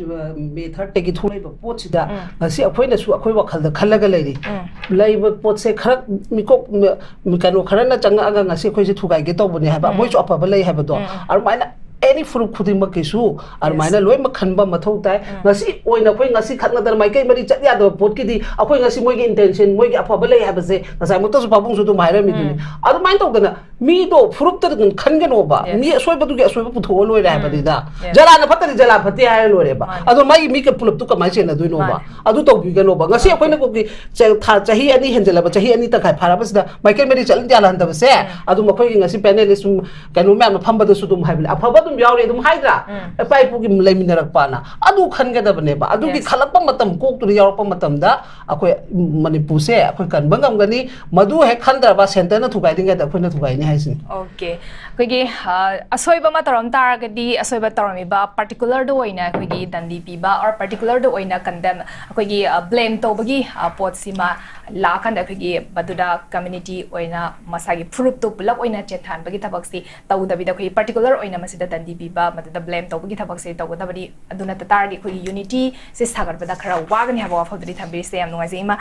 May third ꯗꯒꯤ ꯊꯣꯛꯂꯛꯏꯕ ꯄꯣꯠꯁꯤꯗ ꯎꯝ. ꯉꯁꯤ ꯑꯩꯈꯣꯏꯅꯁꯨ ꯑꯩꯈꯣꯏ ꯋꯥꯈꯜꯗ ꯈꯜꯂꯒ ꯂꯩꯔꯤ꯫ ꯎꯝ. ꯂꯩꯕ ꯄꯣꯠꯁꯦ ꯈꯔ ꯃꯤꯀꯣꯛ, ꯃꯤ-, ꯀꯩꯅꯣ ꯈꯔꯅ ꯆꯪꯉꯛꯑꯒ ꯉꯁꯤ ꯑꯩꯈꯣꯏꯁꯦ ꯊꯨꯒꯥꯏꯒꯦ ꯇꯧꯕꯅꯦ ꯍꯥꯏꯕ, ꯎꯝ. ꯃꯣꯏꯁꯨ ꯑꯐꯕ ꯂꯩ ꯍꯥꯏꯕꯗꯣ꯫ ꯎꯝ, ꯎꯝ. ꯑꯗꯨꯃꯥꯏꯅ ꯑꯦꯅꯤ ꯐꯨꯔꯨꯞ ꯈꯨꯗꯤꯡꯃꯛꯀꯤꯁꯨ ꯑꯗꯨꯃꯥꯏꯅ ꯂꯣꯏꯅꯃꯛ ꯈꯟꯕ ꯃꯊꯧ ꯇꯥꯏ꯫ ꯉꯁꯤ ꯑꯣꯏꯅ ꯑꯩꯈꯣꯏ ꯉꯁꯤ ꯈꯠꯅꯗꯅ ꯃꯥꯏꯀꯩ ꯃꯔꯤ ꯆꯠ ꯌꯥꯗꯕ ꯄꯣꯠꯀꯤꯗꯤ ꯑꯩꯈꯣꯏ ꯉꯁꯤ ꯃꯣꯏꯒꯤ ꯏꯟꯇꯦꯟꯁꯟ, ꯃꯣꯏꯒꯤ ꯑꯐꯕ ꯂꯩ ꯍꯥꯏꯕꯁꯦ ꯉꯁꯥꯏꯃꯛꯇꯁꯨ ꯄꯥꯕꯨꯡꯁꯨ ꯑꯗꯨꯝ ꯍꯥꯏꯔꯝꯃꯤꯗꯨꯅꯤ꯫ ꯑꯗꯨꯃꯥꯏꯅ ꯇꯧꯗꯅ ꯃꯤꯗꯣ ꯐꯨꯔꯨꯞꯇ ꯑꯗꯨꯝ ꯈꯟꯒꯅꯣꯕ꯫ ꯃꯤ ꯑꯁꯣꯏꯕꯗꯨꯒꯤ ꯑꯁꯣꯏꯕ ꯄꯨꯊꯣꯛꯑ ꯂꯣꯏꯔꯦ ꯍꯥꯏꯕꯅꯤꯗ꯫ ꯖꯂꯥꯅ ꯐꯠꯇꯗꯤ ꯖꯂꯥ ꯐꯠꯇꯦ ꯍꯥꯏꯔ ꯂꯣꯏꯔꯦꯕ꯫ ꯑꯗꯣ ꯃꯥꯒꯤ ꯃꯤ ꯄꯨꯂꯞꯇꯨ ꯀꯃꯥꯏꯅ ꯆꯦꯟꯅꯗꯣꯏꯅꯣꯕ? ꯑꯗꯨ ꯇꯧꯕꯤꯒꯅꯣꯕ꯫ ꯉꯁꯤ ꯑꯩꯈꯣꯏꯅ ꯀꯣꯛꯀꯤ ꯆ-, ꯊꯥ, ꯆꯍꯤ ꯑꯅꯤ ꯍꯦꯟꯖꯜꯂꯕ, ꯆꯍꯤ ꯑꯅꯤ ꯇꯪꯈꯥꯏ ꯐꯥꯔꯕꯁꯤꯗ ꯃꯥꯏꯀꯩ ꯃꯔꯤ ꯆꯠꯂ ꯌꯥꯜꯍꯟꯗꯕꯁꯦ ꯑꯗꯨꯝ ꯑꯩꯈꯣꯏꯒꯤ ꯉꯁꯤ ꯄꯦꯅꯦꯂꯤꯁ ꯁꯨꯝ ꯀꯩꯅꯣ ꯃꯌꯥꯝꯅ ꯐꯝꯕꯗꯁꯨ ꯑꯗꯨꯝ ꯍꯥꯏꯕꯅꯦ, ꯑꯐꯕ ꯑꯗꯨꯝ ꯌꯥꯎꯔꯤ ꯑꯗꯨꯝ ꯍꯥꯏꯗ꯭ꯔꯥ? ꯏꯄꯥ ꯏꯄꯨꯒꯤ ꯂꯩꯃꯤꯟꯅꯔꯛꯄꯅ ꯑꯗꯨ ꯈꯟꯒꯗꯕꯅꯦꯕ꯫ ꯑꯗꯨꯒꯤ ꯈꯜꯂꯛꯄ ꯃꯇꯝ ꯀꯣꯛꯇꯨꯗ ꯌꯥꯎꯔꯛꯄ ꯃꯇꯝꯗ ꯑꯩꯈꯣꯏ ꯃꯅꯤꯄꯨꯔꯁꯦ ꯑꯩꯈꯣꯏ ꯀꯟꯕ ꯉꯝꯒꯅꯤ꯫ ꯃꯗꯨ ꯍꯦꯛ ꯈꯟꯗ꯭ꯔꯕ ꯁꯦꯟꯇꯔꯅ ꯊꯨꯒꯥꯏꯔꯤꯉꯩꯗ ꯑꯩꯈꯣꯏꯅ ꯊꯨꯒꯥꯏꯅꯤ ꯍꯥꯏꯁꯤꯅꯤ꯫ ꯑꯣꯀꯦ, ꯑꯩꯈꯣꯏꯒꯤ ꯑ, ꯑꯁꯣꯏꯕ ꯑꯃ ꯇꯧꯔꯝ ꯇꯥꯔꯒꯗꯤ ꯑꯁꯣꯏꯕ ꯇꯧꯔꯝꯃꯤꯕ ꯄꯥꯔꯇꯤꯀꯨꯂꯔꯗ ꯑꯣꯏꯅ ꯑꯩꯈꯣꯏꯒꯤ ꯗꯟꯗꯤ ꯄꯤꯕ ꯑꯣꯔ ꯄꯥꯔꯇꯤꯀꯨꯂꯔꯗ ꯑꯣꯏꯅ ꯀꯟꯗꯦꯝ, ꯑꯩꯈꯣꯏꯒꯤ ꯕ꯭ꯂꯦꯝ ꯇꯧꯕꯒꯤ ꯑ, ꯄꯣꯠꯁꯤꯃ ꯂꯥꯛꯑꯀꯥꯟꯗ ꯑꯩꯈꯣꯏꯒꯤ ꯃꯗꯨꯗ ꯀꯝꯃ꯭ꯌꯨꯅꯤꯇꯤ ꯑꯣꯏꯅ ꯃꯁꯥꯒꯤ ꯐꯨꯔꯨꯞꯇꯨ ꯄꯨꯂꯞ ꯑꯣꯏꯅ ꯆꯦꯠꯊꯍꯟꯕꯒꯤ ꯊꯕꯛꯁꯤ ꯇꯧꯗꯕꯤꯗ ꯑꯩꯈꯣꯏꯒꯤ ꯄꯥꯔꯇꯤꯀꯨꯂꯔ ꯑꯣꯏꯅ ꯃꯁꯤꯗ ꯗꯟꯗꯤ ꯄꯤꯕ, ꯃꯗꯨꯗ ꯕ꯭ꯂꯦꯝ ꯇꯧꯕꯒꯤ ꯊꯕꯛꯁꯦ ꯇꯧꯒꯗꯕꯅꯤ꯫ ꯑꯗꯨ ꯅꯠꯇ ꯇꯥꯔꯗꯤ ꯑꯩꯈꯣꯏꯒꯤ ꯌꯨꯅꯤꯇꯤꯁꯦ ꯁꯥꯒꯠꯄꯗ ꯈꯔ ꯋꯥꯒꯅꯤ ꯍꯥꯏꯕ ꯋꯥꯐꯝꯗꯨꯗꯤ ꯊꯝꯕꯤꯔꯤꯁꯦ꯫ ꯌꯥꯝ ꯅꯨꯡꯉꯥꯏꯖꯩ ꯏꯃꯥ꯫